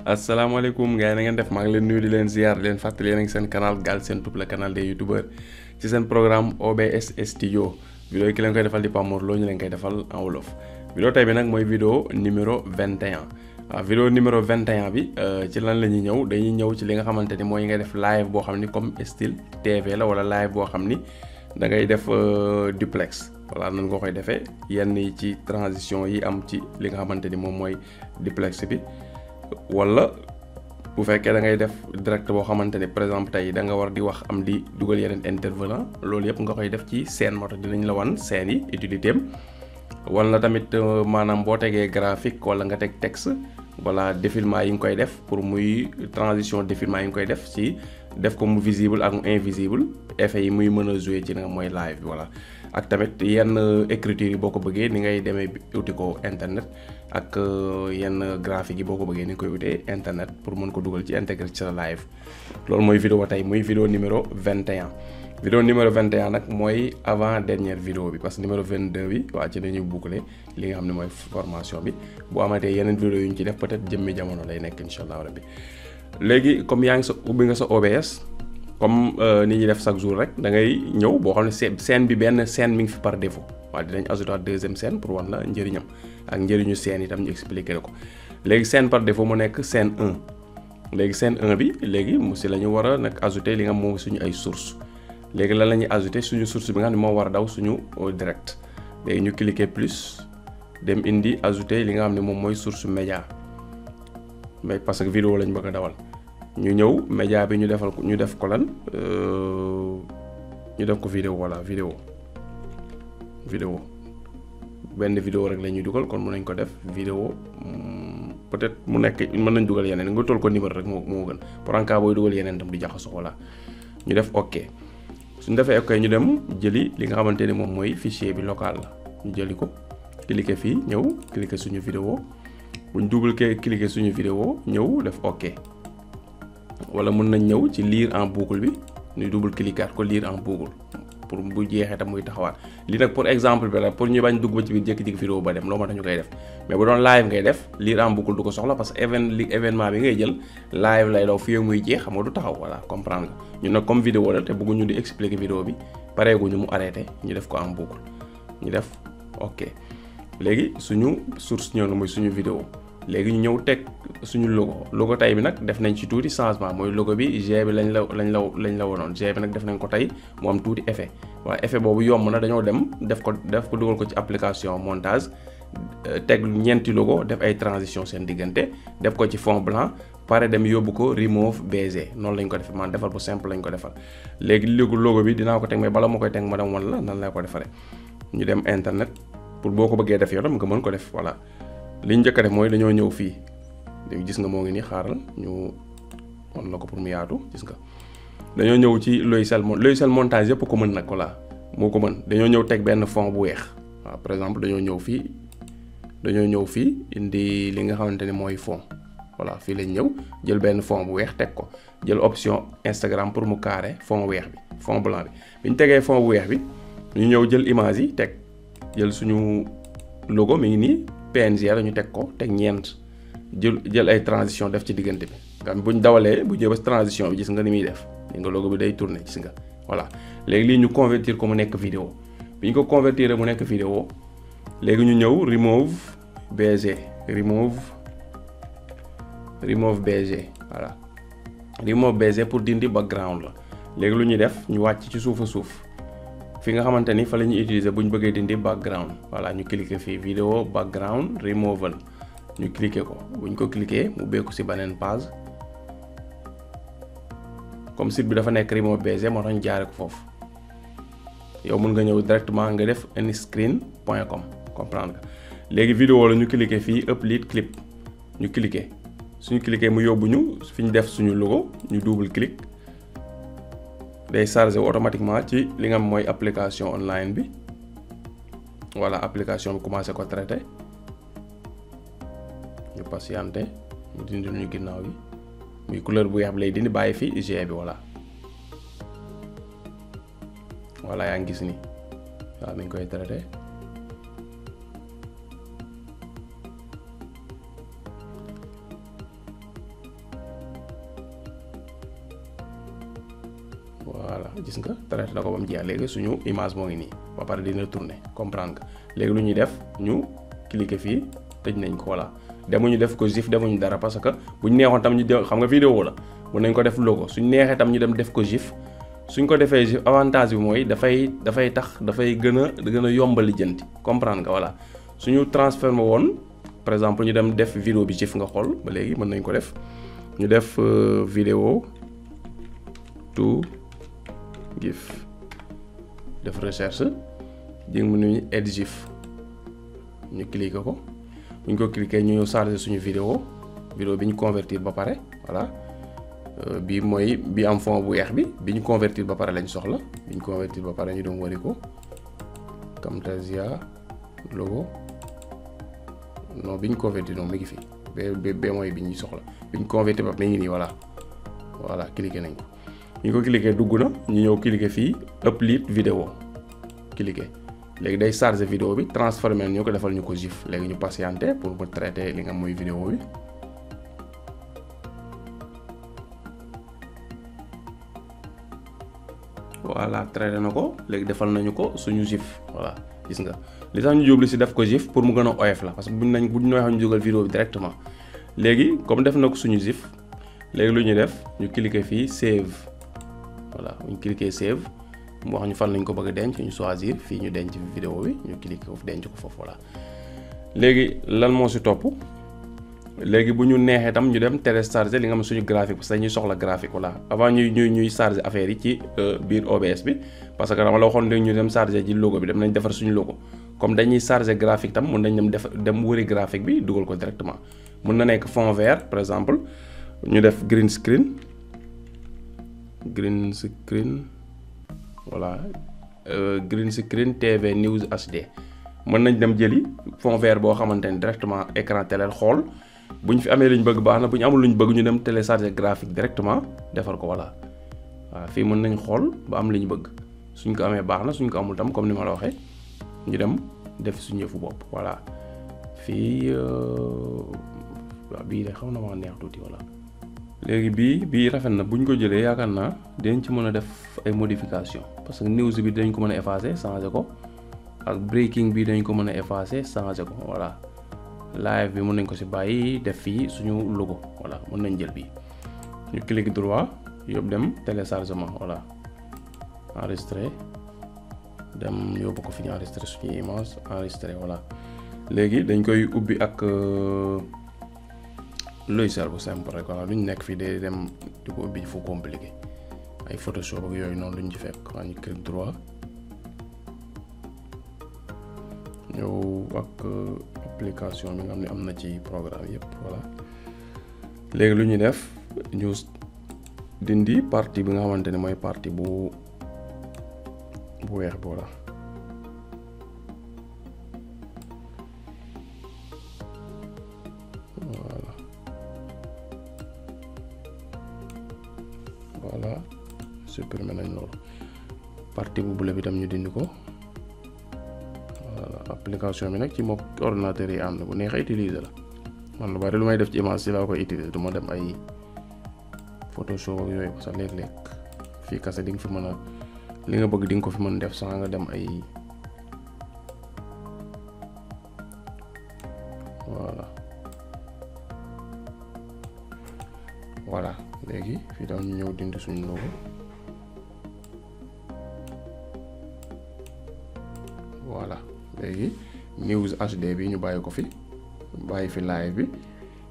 asalaamaaleykum gars yi na ngeen def maa ngi leen nuyu di leen ziar di leen fàttali yéen a ngi seen canal Galsen Tube, le canal des youtubeurs ci seen programme OBS Studio. vidéo yi ki leen koy defal di Pape Mor Lo ñu leen koy defal en wolof. vidéo tey bi nag mooy vidéo numéro 21. waaw vidéo numéro 21 bi ci lan la ñuy ñëw dañuy ñëw ci li nga xamante ni mooy ngay def live boo xam ni comme style TV la wala live boo xam ni da ngay def duplex. voilà nan nga koy defee yenn yi ci transition yi am ci li nga xamante ni moom mooy duplex bi. wala bu fekkee da ngay def direct boo xamante ne par exemple tey da nga war di wax am di dugal yeneen intervenant loolu yëpp nga koy def ci scène moo tax dinañ la wan scène yi utilité am wala tamit maanaam boo tegee graphique wala nga teg texte voilà défilement yi nga koy def pour muy transition défilement yi nga koy def ci def ko mu visible ak mu invisible effet yi muy mën a jouer ci nga mooy live bi voilà. ak tamit yenn écriture yi boo ko bëggee ni ngay demee uti ko internet ak yenn graphique yi boo ko bëggee ni nga koy utee internet pour mën ko dugal ci intégrer ci sa live. loolu mooy vidéo tey muy vidéo numéro 21. vidéo numéro 21 nag mooy avant dernière vidéo bi parce que numéro 22 bi waa ci dañuy boucler li nga xam ne mooy formation bi bu amatee yeneen vidéo yu ñu ci def peut-être jëmmi jamono lay nekk incha allah rabbi. léegi comme yaa ngi sa ubbi nga sa OBS comme ni ñuy def chaque jour rek da ngay ñëw boo xam ne scène bi benn scène mi ngi fi par défaut waaye dinañ ajouter deuxième scène pour wan la njëriñam ak njëriñu scène itam ñu expliquer ko. léegi scène par défaut mu nekk scène 1 léegi scène 1 bi léegi mu si la ñu war a nag ajouter li nga moom suñu ay source léegi lan la ñuy ajouter suñu source bi nga xam ne moo war a daw suñu direct léegi ñu cliquer plus dem indi ajouter li nga xam ne moom mooy source média mais parce que vidéo lañ bëgg a dawal. ñu ñëw média bi ñu def ko lan ñu def ko vidéo voilà vidéo benn vidéo rek la ñuy dugal kon mën nañ ko def vidéo peut-être mu nekk mën nañ dugal yeneen nga toll ko numéro rek moo gën pour en cas booy dugal yeneen tam di jaxasoo voilà. ñu def ok suñu defee ok ñu dem jëli li nga xamante ni moom mooy fichier bi local la ñu jëli ko cliquer fii ñëw cliquer suñu vidéo buñ double cliquer suñu vidéo ñëw def ok. wala mën nañ ñëw ci lire en boucle bi ñu double cliquer ko lire en boucle pour bu jeexee tam muy taxawaat lii nag pour exemple bi la pour ñu bañ dugg ba ci biir jékki-jékki vidéo ba dem loo moo tax ñu koy def mais bu doon live ngay def lire en boucle du ko soxla parce que événement bi ngay jël live lay daw fii muy jeex xam nga du taxaw voilà comprendre nga ñun nag comme vidéo la te bëgguñu di expliquer vidéo bi pareeguñu mu arrêté ñu def ko en boucle ñu def ok léegi suñu source ñëw na muy suñu vidéo léegi ñu ñëw teg suñu logo tey bi nag def nañ ci tuuti changement mooy logo bi G bi lañ la wonoon G bi nag def nañ ko tey mu am tuuti effet waaye effet boobu yomb na dañoo dem def ko dugal ko ci application montage teg ñeenti logo def ay transition seen diggante def ko ci fond blanc pare dem yóbbu ko remove BG noonu lañ ko defee man defal bu simple lañ ko defal léegi logo bi dinaa ko teg mais bala ma koy teg ma dem wan la nan laa ko defaree ñu dem internet pour boo ko bëggee def yow tam nga mën ko def voilà. li ñu njëkk a def mooy dañoo ñëw fii léegi gis nga moo ngi nii xaaral ñu wan la ko pour mu yaatu gis nga dañoo ñëw ci logiciel montage yëpp ko mën nag voilà moo ko mën dañoo ñëw teg benn fond bu weex waaw par exemple dañoo ñëw fii indi li nga xamante ni mooy fond voilà fii lañ ñëw jël benn fond bu weex teg ko jël option Instagram pour mu carré fond weex bi fond blanc bi ñu tegee fond bu weex bi ñu ñëw jël image yi teg jël suñu logo mi ngi nii PNG la ñu teg ko teg ñeent jël ay transition def ci diggante bi nga buñ dawalee bu ñëw ba transition bi gis nga ni muy def li nga logo bi day tourner gis nga voilà léegi lii ñu convertir ko mu nekk vidéo bi ñu ko convertir mu nekk vidéo léegi ñu ñëw remove BG voilà remove BG pour dindi background la léegi lu ñuy def ñu wàcc ci suuf a suuf fi nga xamante ni fa la ñuy utiliser bu ñu bëggee dindi background voilà ñu cliquer fii vidéo background removal ñu cliquer ko bu ñu ko cliquer mu beeku ci beneen page comme site bi dafa nekk remove BG moo tax ñu jaare ko foofu yow mën nga ñëw directement nga def inscreen.com comprendre nga léegi vidéo la ñu cliquer fii upload clip ñu cliquer suñu cliquer mu yóbbu ñu fi ñu def suñu logo ñu double clic day chargé automatiquement ci li nga mooy application online bi voilà application bi commencé ko traité ñu patienté ñu dindi ñu ginnaaw gi muy couleur bu weex bi lay dindi bàyyi fi G bi voilà yaa ngi gis ni waaw mi ngi koy traité voilà gis nga traité na ko ba mu jeex léegi suñu image moo ngi nii ba pare dina tourner comprendre nga léegi lu ñuy def ñu cliquer fii tëj nañ ko voilà demuñu def ko gif demuñu dara parce que buñ neexoon tam ñu xam nga vidéo la mën nañ ko def logo suñ neexee tam ñu dem def ko gif suñ ko defee gif avantage bi mooy dafay gën a yombal lijjanti comprendre nga voilà suñu transformé woon par exemple ñu dem def vidéo bi gif nga xool ba léegi mën nañ ko def ñu def vidéo to gif def recherche jéng mu nuñu add gif ñu cliquer ko buñ ko cliquer ñu charger suñu vidéo bi ñu convertir ba pare voilà bi mooy bi am fond bu weex bi ñu convertir ba pare lañ soxla bi ñu convertir ba pare ñu doon wari ko Camtasia logo non bi ñu convertir noonu mi ngi fi ba mooy bi ñuy soxla bi ñu convertir ba mi ngi nii voilà cliquer nañ ko ñu ko cliquer dugg na ñu ñëw cliquer fii upload vidéo cliquer léegi day charger vidéo bi transformer ñu ko defal ñu ko gif léegi ñu patienter pour mu traiter li nga mooy vidéo bi voilà traité na ko léegi defal nañu ko suñu gif voilà gis nga li tax ñu jublu si def ko gif pour mu gën a oyof la parce que buñ neexee ñu dugal vidéo bi directement léegi comme def na ko suñu gif léegi lu ñuy def ñu cliquer fii save voilà bu ñu cliquer save mu wax ñu fan lañ ko bëgg a denc ñu choisir fii ñu denc vidéo bi ñu cliquer ko denc ko foofu voilà léegi lan moo si topp léegi bu ñu neexee tam ñu dem télécharger li nga xam suñu graphique parce que dañuy soxla graphique voilà avant ñuy charger affaire yi ci biir OBS bi parce que dama la waxoon léegi ñu dem charger ji logo bi dem nañ defar suñu logo comme dañuy charger graphique tam mën nañ dem wëri graphique bi dugal ko directement mën na nekk fond vert par exemple ñu def green screen voilà green screen TV News HD mën nañ dem jëli fond vert boo xamante ne directement écran télé xool bu ñu fi amee lu ñu bëgg baax na bu ñu amul lu ñu bëgg ñu dem télécharger graphique directement defar ko voilà waaw fii mën nañ xool ba am li ñu bëgg suñ ko amee baax na suñ ko amul tam comme ni ma la waxee ñu dem def suñu yëfu bopp voilà fii waaw bii de xaw na ma neex tuuti voilà. léegi bii rafet na bu ñu ko jëlee yaakaar naa dinañ ci mën a def ay modification parce que news bi dañ ko mën a effacer changer ko ak breaking bi dañ ko mën a effacer changer ko voilà. live bi mën nañ ko ci bàyyi def fii suñu logo voilà mën nañ jël bii ñu clic droit yóbbu dem téléchargement voilà enregistrer dem yóbbu ko fi ñu enregistrer suñu image enregistrer voilà léegi dañ koy ubbi ak logiciel bu simple rek voilà duñ nekk fii de dem di ko ubbi fu compliqué ay Photoshop ak yooyu noonu duñ ci fekk waa ñu clic droit ñëw ak application bi nga xam ne am na ci programme yëpp voilà léegi lu ñuy def ñu dindi partie bi nga xamante ne mooy partie bu weex bi voilà voilà supprimer nañ loolu partie bu bleu bi tam ñu dindi ko application bi nag ci moom ordinateur yi am na bu neexee utiliser la man lu bari lu may def ci image si laa koy utiliser du ma dem ay Photoshop ak yooyu parce que léeg-léeg fii kase di nga fi mën a li nga bëgg di nga ko fi mën def sax nga dem ay voilà léegi fii daal ñu ñëw dindi suñu logo voilà léegi news HD bi ñu bàyyi ko fi bàyyi fi live bi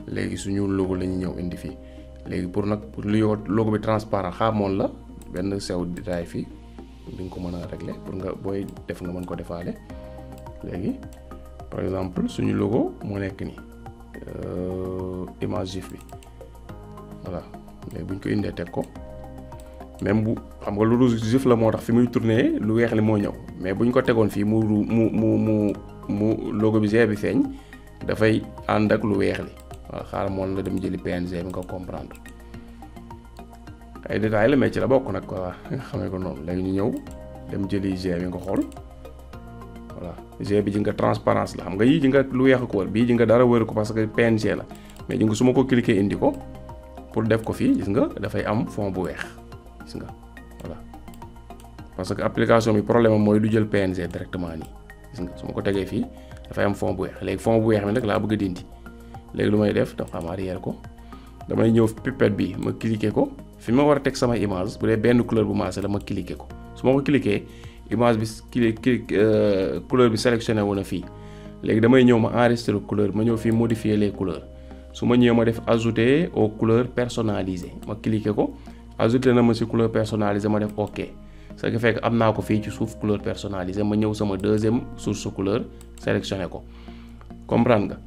léegi suñu logo la ñu ñëw indi fii léegi pour nag pour lu logo bi transparent xamoon la benn sew détail fii di nga ko mën a régler pour nga booy def nga mën ko defaale léegi par exemple suñu logo moo nekk nii image GIF bi voilà léegi bu ñu ko indee teg ko même bu xam nga lu GIF la moo tax fi muy tourner lu weex li moo ñëw mais bu ñu ko tegoon fii mu logo bi G bi feeñ dafay ànd ak lu weex li waaw xaaral moom nga dem jëli PNG bi nga comprendre ay détails la mais ci la bokk nag quoi nga xamee ko noonu léegi ñu ñëw dem jëli G bi nga xool voilà G bi ji nga transparence la xam nga yii ji nga lu weex ko wër bii ji nga dara wër ko parce que PNG la mais ji nga su ma ko cliquer indi ko pour def ko fii gis nga dafay am fond bu weex gis nga voilà parce que application bi problème am mooy du jël PNG directement nii gis nga su ma ko tegee fii dafay am fond bu weex léegi fond bu weex bi nag laa bëgg a dindi léegi lu may def dafa am arrière ko damay ñëw pipette bi ma cliquer ko fi ma war a teg sama image bu dee benn couleur bu maase la ma cliquer ko su ma ko cliquer image bi couleur bi sélectionné wu na fii léegi damay ñëw ma enregistrer couleur ma ñëw fii modifier les couleurs su ma ñëwee ma def ajouter aux couleurs personnalisées ma cliquer ko ajouter na ma ci couleur personnalisée ma def OK ce qui fait que am naa ko fii ci suuf couleur personnalisée ma ñëw sama deuxième source couleur sélectionné ko comprendre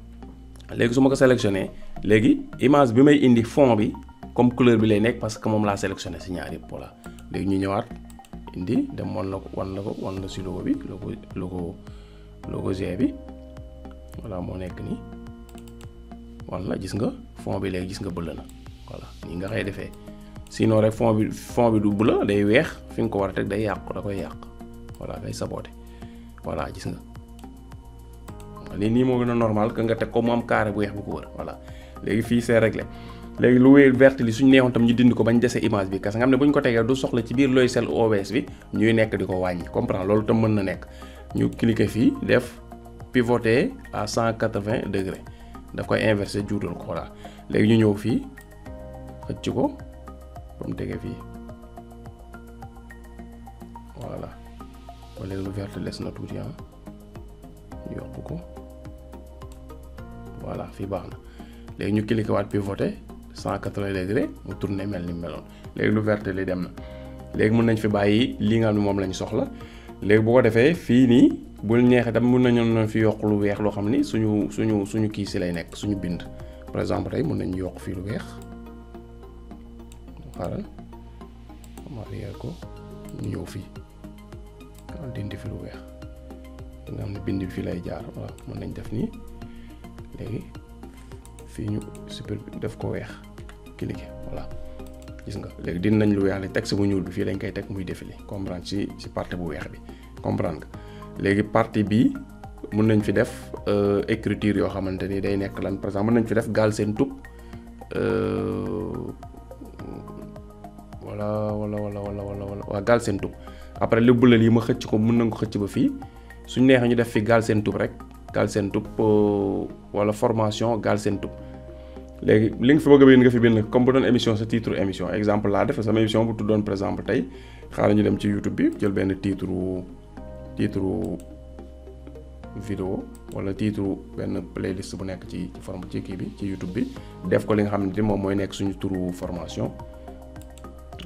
nga léegi su ma ko sélectionné léegi image bi may indi fond bi comme couleur bi lay nekk parce que moom laa sélectionné ci ñaar yëpp voilà léegi ñu ñëwaat indi dem wan la ci logo bi logo G bi voilà moo nekk nii wan la gis nga fond bi léegi gis nga bëla na voilà nii nga xëy defee sinon rek fond bi du bëla day weex fi nga ko war a teg day yàqu da koy yàq voilà day saboté voilà gis nga nii moo gën a normal que nga teg ko mu am carré bu weex bu ko wër voilà léegi fii c'est réglé léegi lu wéy vert li suñu neexoon tam ñu dindi ko bañ dese image bi parce que nga xam ne bu ñu ko tegee du soxla ci biir logiciel OBS bi ñuy nekk di ko wàññi comprendre loolu tam mën na nekk ñu cliquer fii def pivoter à 180 degrés daf koy inverser juutal ko voilà léegi ñu ñëw fii xëcc ko ba mu tegee fii voilà ba léegi lu vert des na tuuti ñu yokk ko voilà fii baax na léegi ñu cliquer waat pivoter 180 degrés mu tourner mel ni meloon léegi lu vert li dem na léegi mën nañ fi bàyyi li nga xam ne moom lañ soxla léegi bu ko defee fii nii bu neexee tam mën nañu fi yokk lu weex loo xam ni suñu kii si lay nekk suñu bind par exemple tey mën nañu yokk fii lu weex xaaral ma arrière ko ñu ñëw fii dindi fi lu weex nga xam ne bind bi fii lay jaar voilà mën nañ def nii léegi fii ñu super def ko weex cliquer voilà gis nga léegi dindi nañ lu weex li texte bu ñuul bi fii lañ koy teg muy défilé comprendre ci partie bu weex bi comprendre nga léegi partie bi mën nañ fi def écriture yoo xamante ni day nekk lan par exemple mën nañ fi def Galsen Tube wala Galsen Tube après li bulal yi ma xëcc ko mën nañ ko xëcc ba fii suñ neexee ñu def fi Galsen Tube rek Galsen Tube wala formation Galsen Tube léegi li nga fi bëgg a bind nga fi bind comme bu doon émission sa titre émission exemple laa def sama émission bu tuddoon par exemple tey xaaral ñu dem ci YouTube bi jël benn titre vidéo wala titre benn playlist bu nekk ci forme ci kii bi ci YouTube bi def ko li nga xam ne moom mooy nekk suñu turu formation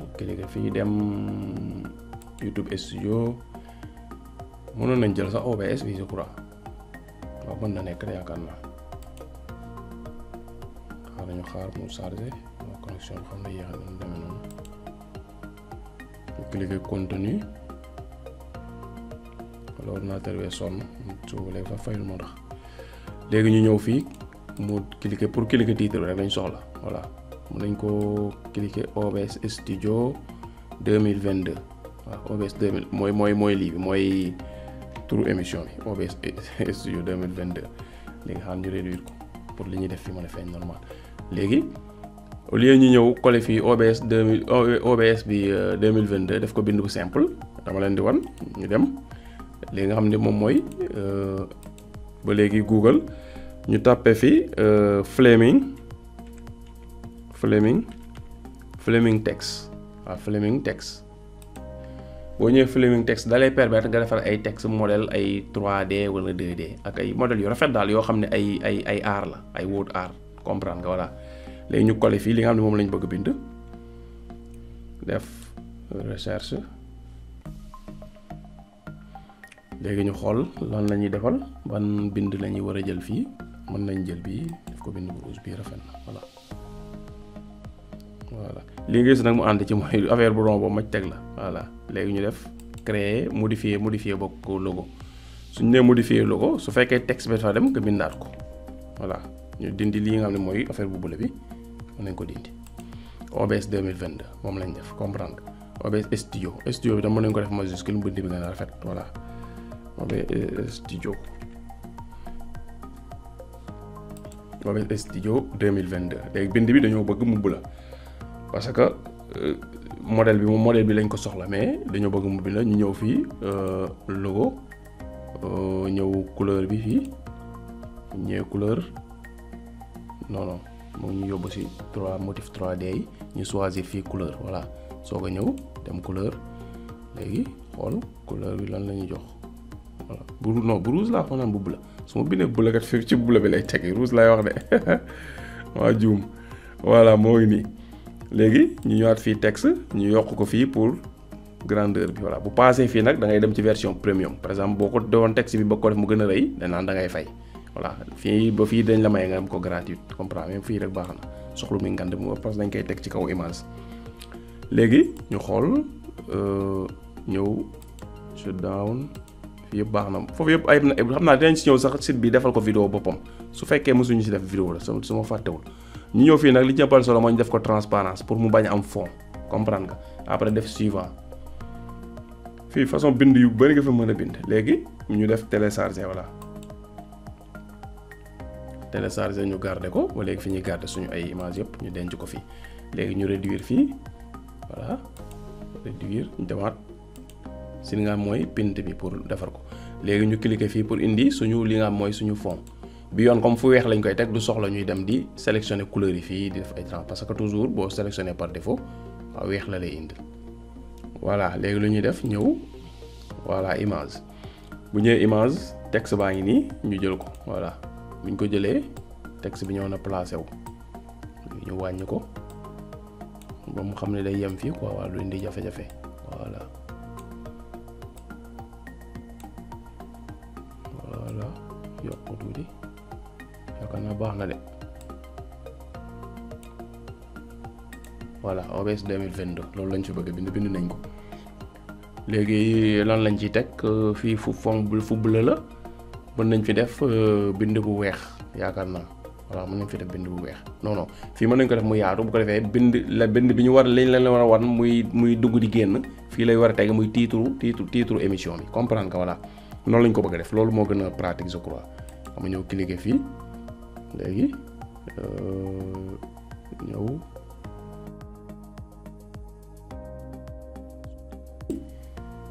ok léegi fii dem YouTube studio mënoon nañ jël sax OBS bi je crois waaw mën na nekk yaakaar naa xaaral ñu xaar mu chargé connexion bi xam ne yéex na demee noonu ñu cliquer contenu wala ordinateur bi sonn suba léegi sax fayul moo tax léegi ñu ñëw fii mu cliquer pour cliquer titre bi rek lañ soxla voilà mën nañ ko cliquer OBS Studio 2022 waaw OBS 2000 mooy lii bi mooy turu émission bi OBS Studio 2022 léegi xam ñu réduire ko pour li ñuy def fi mën a feeñ normal léegi au lieu ñu ñëw coller fii OBS bi 2022 def ko bind bu simple dama leen di wan ñu dem léegi nga xam ne moom mooy ba léegi Google ñu tàppe fi Flaming Text waaw Flaming Text boo ñëwee Flaming Text da lay permettre nga defar ay texte modèle ay 3D wala 2D ak ay modèles yu rafet daal yoo xam ne ay art la ay word art comprendre nga voilà léegi ñu coller fii li nga xam ne moom lañ bëgg bind def recherche léegi ñu xool lan la ñuy defal ban bind la ñuy war a jël fii mën nañ jël bii def ko bind bu rouge bii rafet na voilà li nga gis nag mu ànd ci mooy affaire bu rond boobu ma teg la voilà léegi ñu def créer modifier bokk logo suñu nee modifier logo su fekkee texte bi dafa dem nga bindaat ko voilà ñu dindi lii nga xam ne mooy affaire bu bula bi mën nañ ko dindi OBS 2022 moom lañ def comprendre OBS studio bi tam mën nañ ko def majuscule bind bi gën a rafet voilà OBS studio 2022 léegi bind bi dañoo bëgg mu bula parce que modèle bi moom modèle bi lañ ko soxla, mais dañoo bëgg mu bind ñu ñëw fii logo ñëw couleur bi fii ñëw couleur non moo ñu yóbbu si motif 3D yi ñu choisir fii couleur voilà soo ko ñëw dem couleur léegi xool couleur bi lan la ñuy jox voilà bu rouge laa xool naan bu bleu su ma bindee bleu kat fii ci bleu bi lay teg rouge lay wax de waa juum voilà moo ngi nii léegi ñu ñëwaat fii texte ñu yokk ko fii pour grandeur bi voilà bu passé fii nag da ngay dem ci version premium par exemple boo ko doon texte bi ba ko def mu gën a rëy danaan da ngay fay voilà fii ba fii dañ la may nga am ko gratuit comprendre même fii rek baax na soxlu mi ngand mu parce que dañ koy teg ci kaw image léegi ñu xool ñëw shutdown fii yëpp baax na foofu yëpp ay xam naa dinañ si ñëw sax site bi defal ko vidéo boppam su fekkee mosuñu si def vidéo la su ma fàttewul ñu ñëw fii nag li jëppal solo moo ñu def ko transparence pour mu bañ am fond comprendre nga après def suivant fii façon bind yu bari nga fa mën a bind léegi ñu def télécharger voilà télécharger ñu garder ko ba léegi fi ñuy garder suñu ay image yëpp ñu denc ko fii léegi ñu réduire fii voilà réduire ñu demaat si li nga xam mooy pint bi pour defar ko léegi ñu cliquer fii pour indi suñu li nga xam mooy suñu fond bi yoon comme fu weex lañ koy teg du soxla ñuy dem di sélectionner couleur yi fii di def ay trans parce que toujours boo sélectionner par défaut waaw weex la lay indi voilà léegi lu ñuy def ñëw voilà image bu ñëwee image texte baa ngi nii ñu jël ko voilà bu ñu ko jëlee texte bi ñëw na placé wu ñu wàññi ko ba mu xam ne day yem fii quoi waa lu indi jafe-jafe voilà voilà yokk ko tuuti yaakaar naa baax na de voilà OBS 2022 loolu lañ ci bëgg bind nañ ko léegi lan lañ ciy teg fii fu bleu la mën nañ fi def bind bu weex yaakaar naa voilà mën nañ fi def bind bu weex non fii mën nañ ko def mu yaatu bu ko defee bind bi ñu war lañ la war a wan muy dugg di génn fii lay war a teg muy titre émission bi comprendre nga voilà noonu lañ ko bëgg a def loolu moo gën a pratique je crois xam nga ñëw cliquer fii léegi ñëw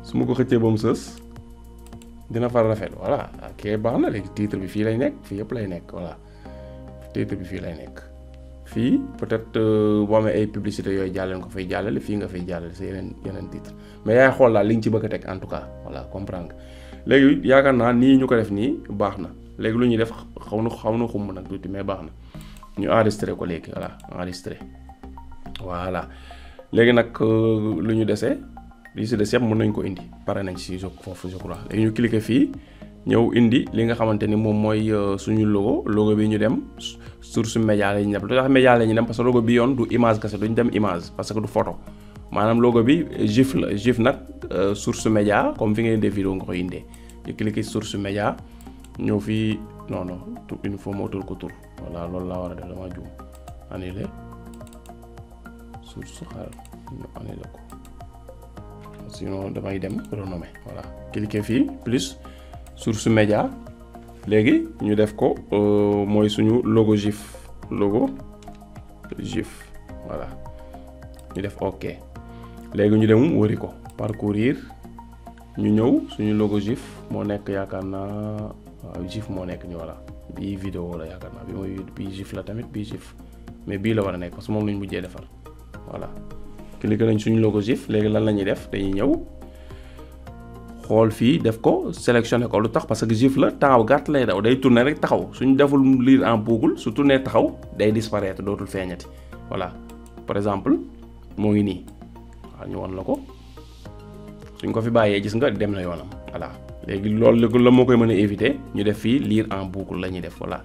su ma ko xëccee ba mu sës dina far rafet voilà ok baax na léegi titre bi fii lay nekk fii yëpp lay nekk voilà titre bi fii lay nekk fii peut-être boo amee ay publicité yooyu jàllale ko fay jàllale fii nga fay jàllale sa yeneen titre mais yaay xool daal li nga ci bëgg a teg en tout cas voilà comprendre nga léegi yaakaar naa nii ñu ko def nii baax na léegi lu ñuy def xaw na xumb nag tuuti mais baax na ñu enregistré ko léegi voilà enregistré voilà léegi nag lu ñu desee li si des yëpp mën nañ ko indi pare nañ si foofu je crois léegi ñu cliquer fii ñëw indi li nga xamante ni moom mooy suñu logo bi ñu dem source média la ñu dem lu tax média la ñu dem parce que logo bi yoon du image kese duñ dem image parce que du photo maanaam logo bi GIF la GIF nag source média comme fi ngeen def vidéo nga koy indee ñu cliquer source média ñëw fii non il faut moo tur ko tur voilà loolu laa war a def dama juum annulé source xaaral ñu annulé ko sinon damay dem renommer voilà cliquer fii plus source média léegi ñu def ko mooy suñu logo GIF voilà ñu def ok léegi ñu dem wëri ko parcourir ñu ñëw suñu logo GIF moo nekk yaakaar naa waaw GIF moo nekk ñu voilà bii vidéo la yaakaar naa bii GIF la tamit bii GIF mais bii la war a nekk parce que moom lañ mujjee defar voilà cliqué nañ suñu logo GIF léegi lan la ñuy def dañuy ñëw xool fii def ko sélectionné ko lu tax parce que GIF la temps gàtt lay daw day tourner rek taxaw suñu deful lire en boucle su tourner taxaw day disparaître dootul feeñati voilà par exemple moo ngi nii waaw ñu won la ko suñ ko fi bàyyee gis nga dem na yoonam voilà léegi loolu la moo koy mën a éviter ñu def fii lire en boucle la ñuy def voilà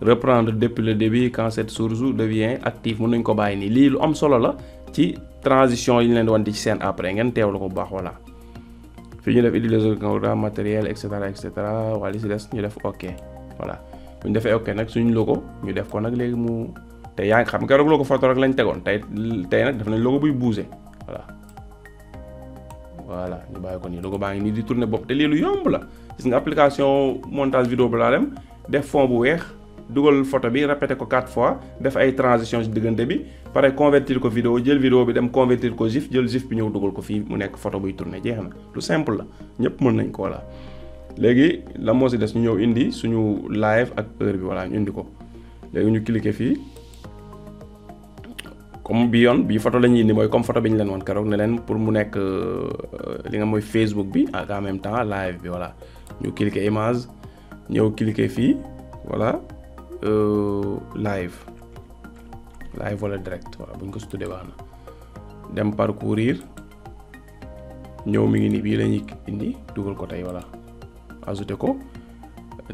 reprendre depuis le début quand cette source devient active mën nañ ko bàyyi nii lii lu am solo la ci transition yi ñu leen di wan di ci seen après ngeen teewlu ko bu baax voilà fii ñu def utiliser programme matériel et cetera waa li si des ñu def ok voilà bu ñu defee ok nag suñu logo ñu def ko nag léegi mu te yaa ngi xam nga logo photo rek lañ tegoon tey nag def nañ logo buy bouger voilà ñu bàyyi ko nii logo baa ngi nii di tourner bopp te lii lu yomb la gis nga application montage vidéo bi laa dem def fond bu weex dugal photo bi répété ko 4 fois def ay transition ci diggante bi pare convertir ko vidéo jël vidéo bi dem convertir ko GIF jël GIF bi ñëw dugal ko fii mu nekk photo buy tourné jeex na lu simple la ñëpp mën nañ ko voilà. léegi la moo si des ñu ñëw indi suñu live ak heure bi voilà ñu indi ko léegi ñu cliquer fii comme bi yoon bii photo la ñuy indi mooy comme photo bi ñu leen woon keroog ne leen pour mu nekk li nga mooy Facebook bi ak en même temps live bi voilà ñu cliquer image ñëw cliquer fii voilà live wala direct voilà bu ñu ko si tuddee baax na dem parcourir ñëw mi ngi nii bii la ñuy indi dugal ko tey voilà ajouter ko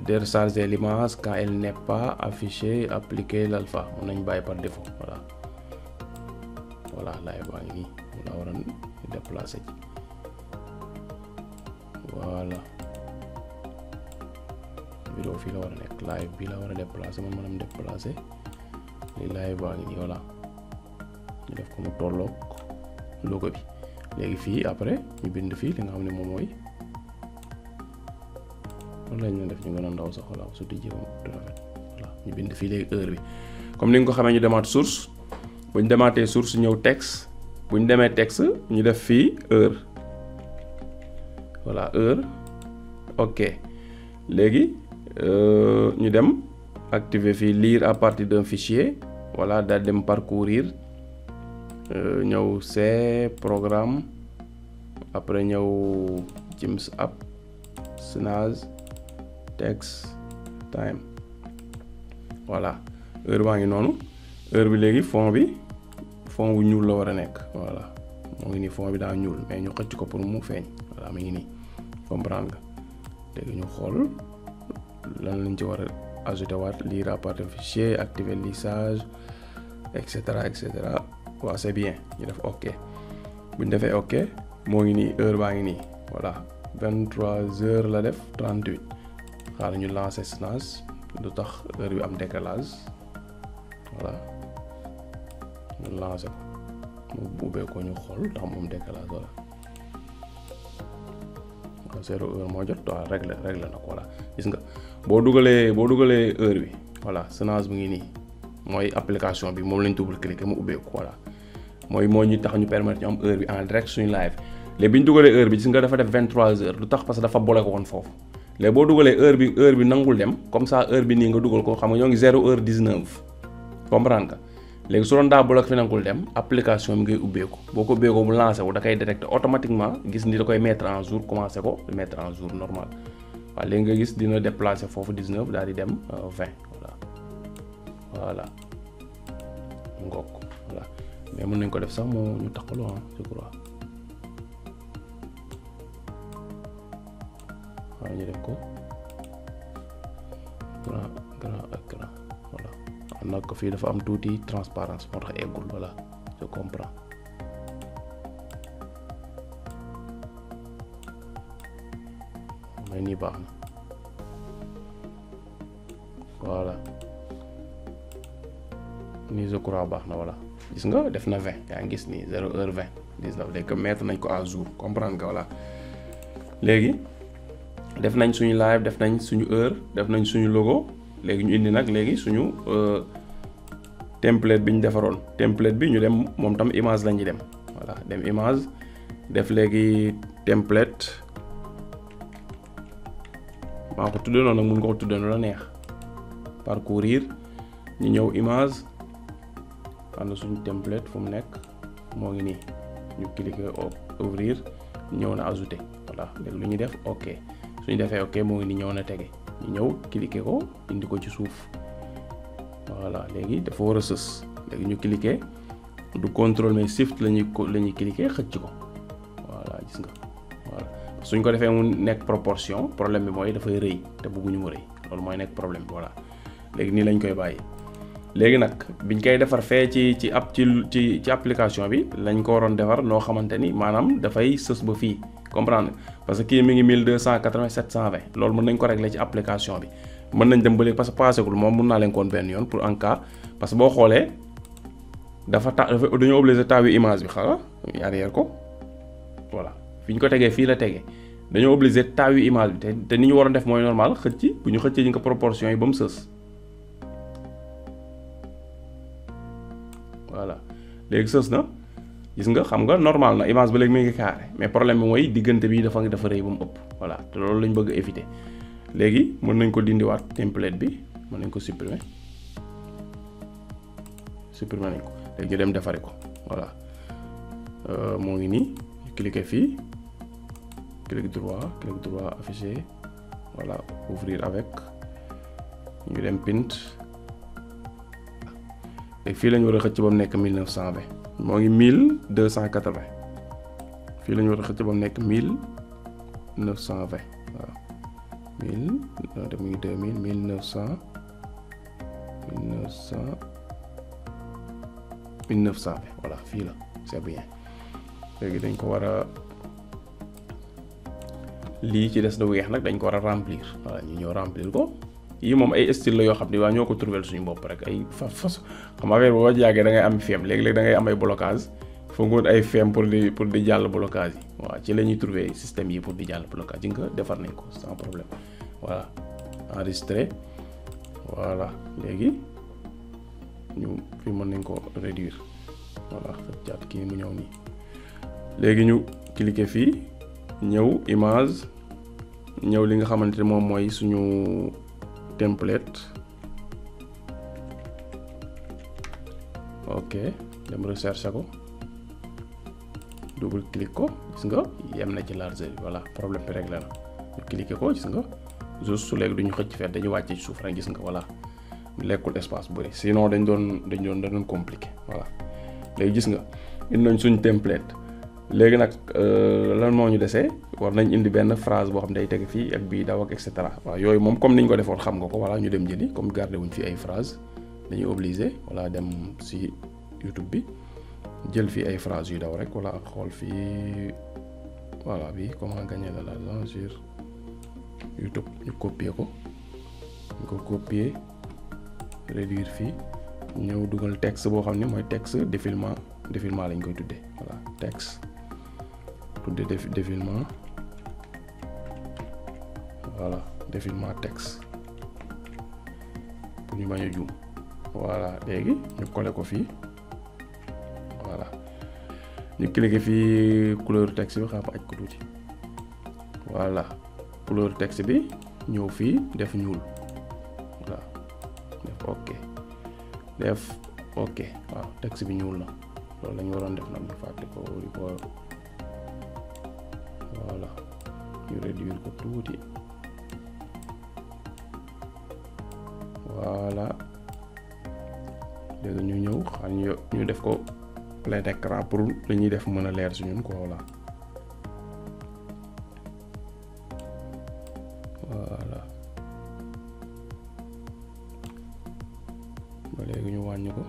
décharger l'image quand elle n'est pas affichée appliquer l'alpha mun nañ bàyyi par défaut voilà live baa ngi nii la war a déplacer ci voilà vidéo fii la war a nekk live bi la war a déplacer man manam déplacer li live baa ngi nii voilà ñu def ko mu tolloog logo bi léegi fii après ñu bind fii li nga xam ne moom mooy loolu lañ leen def ñu gën a ndaw sax voilà surtout jéem a rafet voilà ñu bind fii léegi heure bi comme ni nga ko xamee ñu demaat source bu ñu demaatee source ñëw texte bu ñu demee texte ñu def fii heure voilà heure ok léegi ñu dem activer fii lire à partir d'un fichier voilà daal dem parcourir ñëw c'est programme après ñëw Jeems app snaz text time voilà heure baa ngi noonu heure bi léegi fond bu ñuul la war a nekk voilà moo ngi nii fond bi daa ñuul mais ñu xëcc ko pour mu feeñ voilà mi ngi nii comprendre nga léegi ñu xool lan lañ ci war a ajouter waat lire à partir de fichier activer lissage et cetera waaw c'est bien ñu def ok bu ñu defee ok moo ngi nii heure baa ngi nii voilà 23h la def 38 xaaral ñu lancer snaz lu tax heure bi am décalage voilà ñu lancer ko mu ubbee ko ñu xool ndax moom décalage voilà waaw 0 heure moo jot waaw réglé na ko voilà gis nga boo dugalee heure bi voilà snaz mu ngi nii mooy application bi moom lañ double cliquer mu ubbee ko voilà moo ñu tax ñu permettre ñu am heure bi en direct suñu live léegi bi ñu dugalee heure bi gis nga dafa def 23h lu tax parce que dafa boole ko woon foofu léegi boo dugalee heure bi nangul dem comme ça heure bi nii nga dugal ko xam nga ñoo ngi 0h19 comprendre nga léegi su doon daa bloqué fi nangul dem application bi ngay ubbeeku boo ko ubbeekoo mu lancé wu da koy détecté automatiquement gis ni da koy mettre en jour commencé ko mettre en jour normal waaw léegi nga gis dina déplacé foofu 19 daal di dem 20 voilà ngook voilà mais mën nañ ko def sax moo ñu taxaloo je crois waaw ñu def ko grand écran voilà am na ko fii dafa am tuuti transparence moo tax eggul voilà je comprends mais nii baax na voilà nii je crois baax na voilà gis nga def na 20 yaa ngi gis nii 0h20 19 léegi mettre nañ ko à jour comprendre nga voilà léegi def nañ suñu live def nañ suñu heure def nañ suñu logo léegi ñu indi nag léegi suñu template bi ñu defaroon template bi ñu dem moom tam image la ñuy dem voilà dem image def léegi template maa ko tuddee noonu nag mun nga ko tuddee noonu la neex parcourir ñu ñëw image am na suñu template fu mu nekk moo ngi nii ñu cliquer ouvrir ñëw na ajouter voilà léegi lu ñuy def ok suñu defee ok moo ngi nii ñëw na tege ñu ñëw cliquer ko indi ko ci suuf voilà léegi dafa war a sës léegi ñu cliquer du contrôle mais shift la ñuy cliquer xëcc ko voilà gis nga voilà suñ ko defee mu nekk proportion problème bi mooy dafay rëy te bëgguñu mu rëy loolu mooy nekk problème bi voilà léegi nii lañ koy bàyyi. léegi nag biñ koy defar fee ci application bi lañ ko waroon defar noo xamante ni maanaam dafay sës ba fii comprendre parce que kii mi ngi 1280 720 loolu mën nañ ko régler ci application bi mën nañ dem ba léegi parce que paasegul moom mën naa leen koon benn yoon pour en cas parce que boo xoolee dafa dañoo obligé taw yu image bi xala arrière ko voilà fi ñu ko tegee fii la tegee dañoo obligé taw yu image bi te ni ñu waroon def mooy normal xëcc bu ñu xëccee ñu ko proportion yi ba mu sës léegi sës na gis nga xam nga normal na image ba léegi mu ngi carré mais problème bi mooy diggante bi dafa rëy ba mu ëpp voilà te loolu lañ bëgg a éviter léegi mën nañ ko dindiwaat template bi mën nañ ko supprimer nañ ko léegi ñu dem defari ko voilà moo ngi nii cliquer fii clic droit afficher voilà ouvrir avec ñu dem pint léegi fii lañu war a xëcc ba mu nekk 1920 moo ngi 1280 fii lañu war a xëcc ba mu nekk 1920 waaw 1000 mu ngi 2000 1900 1920 voilà fii la c'est bien léegi dañ ko war a lii ci des na weex nag dañ ko war a remplir voilà ñu ñëw remplir ko yii moom ay style la yoo xam ne waa ñoo ko trouver suñu bopp rek ay fas xam affaire boo jàggee da ngay am feem léegi-léegi da ngay am ay blocage foog nga wut ay feem pour di jàll blocage yi waaw ci la ñuy trouver système yi pour di jàll blocage yi nga defar nañ ko sans problème voilà enregistré voilà léegi ñu fi mën nañ ko réduire voilà xëccaat kii mu ñëw nii léegi ñu cliquer fii ñëw image ñëw li nga xamante ne moom mooy suñu template ok dem recherche ko double clic ko gis nga yem na ci largeur bi voilà problème bi réglé na ñu cliquer ko gis nga juste su léegi duñu xëcc fet dañu wàcce ci suuf rek gis nga voilà lekkul espace bëri sinon dañ doon compliqué voilà léegi gis nga indi nañ suñ template léegi nag lan moo ñu desee war nañ indi benn phrase boo xam day teg fii ak bii daw ak et cetera waaw yooyu moom comme niñ ko defoon xam nga ko voilà ñu dem jëli comme garder wuñ fi ay phrase dañuy obligé voilà dem si YouTube bi jël fii ay phrase yu daw rek wala xool fii voilà bi comment gagner de l'argent sur YouTube ñu copier ko réduire fii ñëw dugal texte boo xam ne mooy texte défilement lañ koy tuddee voilà texte tudde défilement voilà défilement texte pour ñu bañ a juum voilà léegi ñu coller ko fii voilà ñu cliquer fii couleur texte bi xam aj ko tuuti voilà couleur texte bi ñëw fii def ñuul voilà def ok waaw texte bi ñuul na loolu la ñu waroon def nag ñu fàtte ko di ko voilà ñu réduire ko tuuti voilà léegi ñu ñëw xam ñu def ko plein écran pour li ñuy def mën a leer si ñun ko voilà ba léegi ñu wàññi ko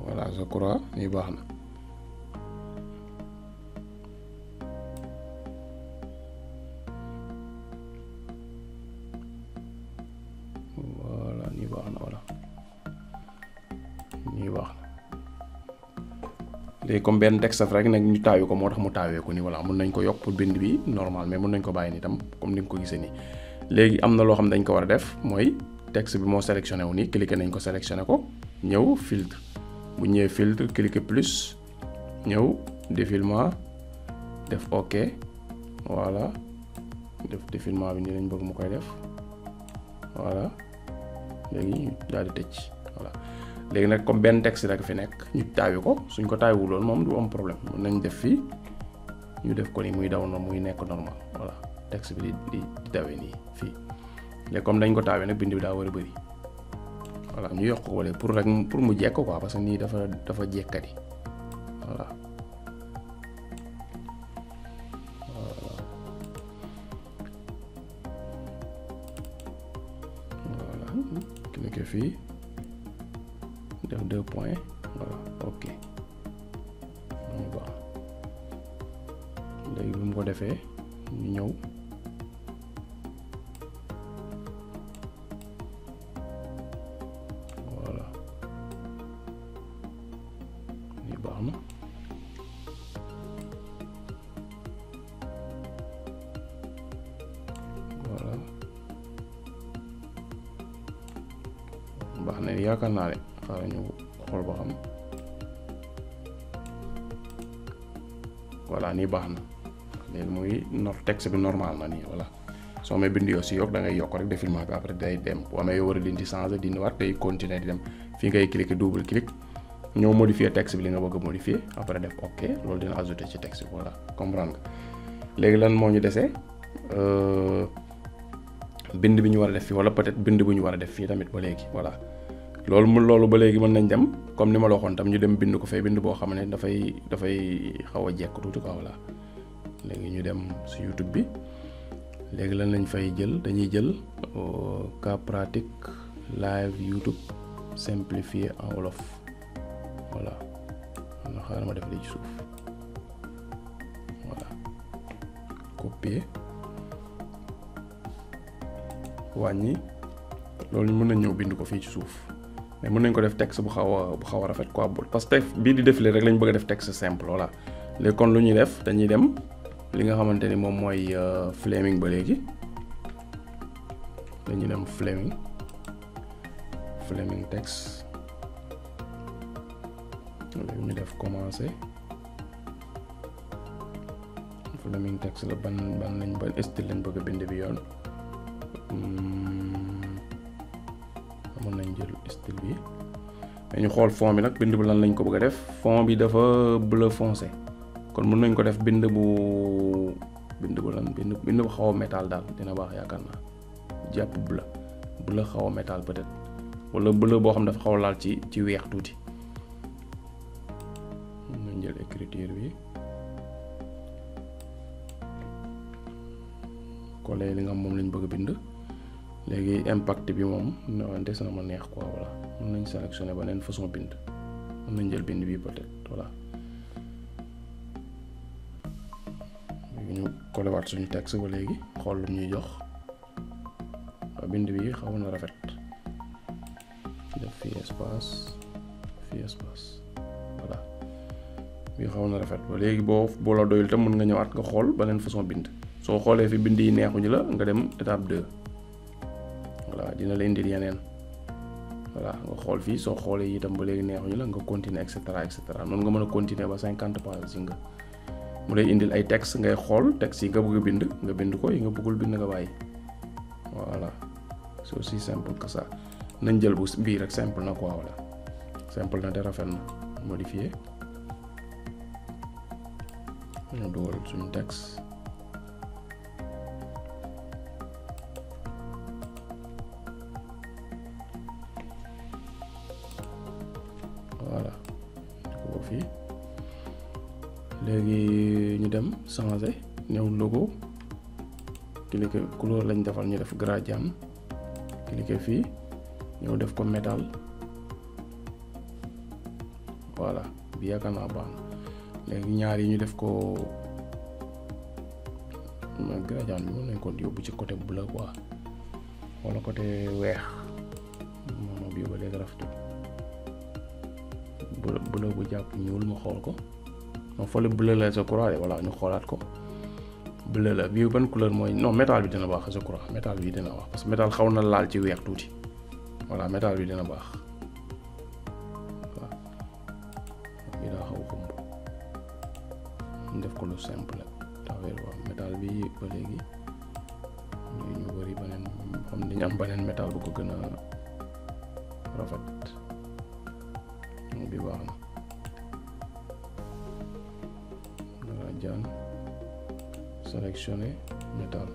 voilà je crois ni baax na voilà nii baax na voilà nii baax na léegi comme benn texte rek nag ñu taawee ko moo tax mu taawee ko nii voilà mën nañ ko yokk pour bind bi normal mais mën nañ ko bàyyi nii tam comme ni nga ko gisee nii léegi am na loo xam dañ ko war a def mooy texte bi moo sélectionné wu nii cliquer nañ ko sélectionné ko ñëw filtre bu ñëwee filtre cliquer plus ñëw défilement def ok voilà def défilement bi nii lañ bëgg mu koy def voilà léegi ñu daal di tëj voilà léegi nag comme benn texte rek fi nekk ñu taawi ko suñ ko taawiwuloon moom du am problème mën nañ def fii ñu def ko ni muy daw na muy nekk normal voilà texte bi di dawee nii fii léegi comme dañ ko taawee nag bind bi daa war a bëri voilà ñu yokk ko wala pour mu jekk quoi parce que nii dafa jekkati voilà voilà cliquer fii def 2 points voilà ok mu baax léegi bu mu ko defee ñu ñëw voilà lii baax na voilà baax na yaakaar naa ne xaaral ñu xool ba xam voilà nii baax na léegi muy texte bi normal na nii voilà soo amee bind yoo si yokk da ngay yokk rek défilement bi après day dem bu amee yow war a dindi changer dindi waat day continuer di dem fii ngay cliquer double clic ñoo modifier texte bi li nga bëgg a modifier après def ok loolu dina ajouter ci texte bi voilà comprendre nga léegi lan moo ñu desee bind bi ñu war a def fii wala peut-être bind bu ñu war a def fii tamit ba léegi voilà loolu ba léegi mën nañ dem comme ni ma la waxoon tam ñu dem bind ko fay bind boo xam ne dafay xaw a jekk tuuti quoi voilà léegi ñu dem si YouTube bi léegi lan lañ fay jël dañuy jël cas pratique live YouTube simplifié en wolof voilà na xaaral ma def lii ci suuf voilà copier wàññi loolu mën nañ ñëw bind ko fii ci suuf mais mën nañ ko def texte bu xaw a rafet quoi parce que bii di défilé rek lañ bëgg a def texte simple voilà léegi kon lu ñuy def dañuy dem li nga xamante ni moom mooy Flaming ba léegi dañuy dem Flaming text léegi ñu def commencer Flaming text la ban style lañ bëgg a bind bi yoon mën nañ jël style bi mais ñu xool fond bi nag bind bu lan lañ ko bëgg a def fond bi dafa bleu foncé kon mën nañ ko def bind bu xaw a métal daal dina baax yaakaar naa jàpp bleu xaw a métal peut-être wala bleu boo xam dafa xaw a laal ci weex tuuti mën nañ jël écriture bi coller li nga xam moom lañ bëgg a bind léegi impact bi moom des na ma neex quoi voilà mën nañ sélectionner beneen façon bind mën nañ jël bind bi peut-être voilà léegi ñu coller waat suñu texte ba léegi xool lu ñuy jox waaw bind bi xaw na rafet def fii espace voilà bii xaw na rafet ba léegi boo la doyul tam mën nga ñëwaat nga xool beneen façon bind soo xoolee fi bind yi neexuñu la nga dem étape 2 voilà dina la indil yeneen voilà nga xool fii soo xoolee itam ba léegi neexuñu la nga continuer et cetera noonu nga mën a continuer ba 50 pages yi nga mu lay indil ay texte ngay xool texte yi nga bëgg nga bind ko yi nga bëggul bind nga bàyyi voilà c'est aussi simple que ça nañ jël bu bii rek simple na quoi voilà simple na te rafet na modifier ñu dugal suñu texte voilà ko fii léegi ñu dem changer ñëw logo cliquer couleur lañ defal ñu def gradient cliquer fii ñëw def ko métal voilà bi yaakaar naa baax na léegi ñaar yi ñu def ko gradient bi mën nañ ko yóbbu ci côté bleu quoi wala côté weex moom bi ba léegi rafetul bleu bu jàpp ñuul ma xool ko non fële bleu la je crois voilà ñu xoolaat ko bleu la bii ban couleur mooy non métal bi dina baax je crois métal bi dina baax parce que métal xaw na laal ci weex tuuti voilà métal bi dina baax waaw bii daa xaw xumb ñu def ko lu simple affaire waaw métal bi ba léegi ñu bëri beneen xam dañu am beneen métal bu ko gën a rafet bi baax na dara jaan sélectionner métal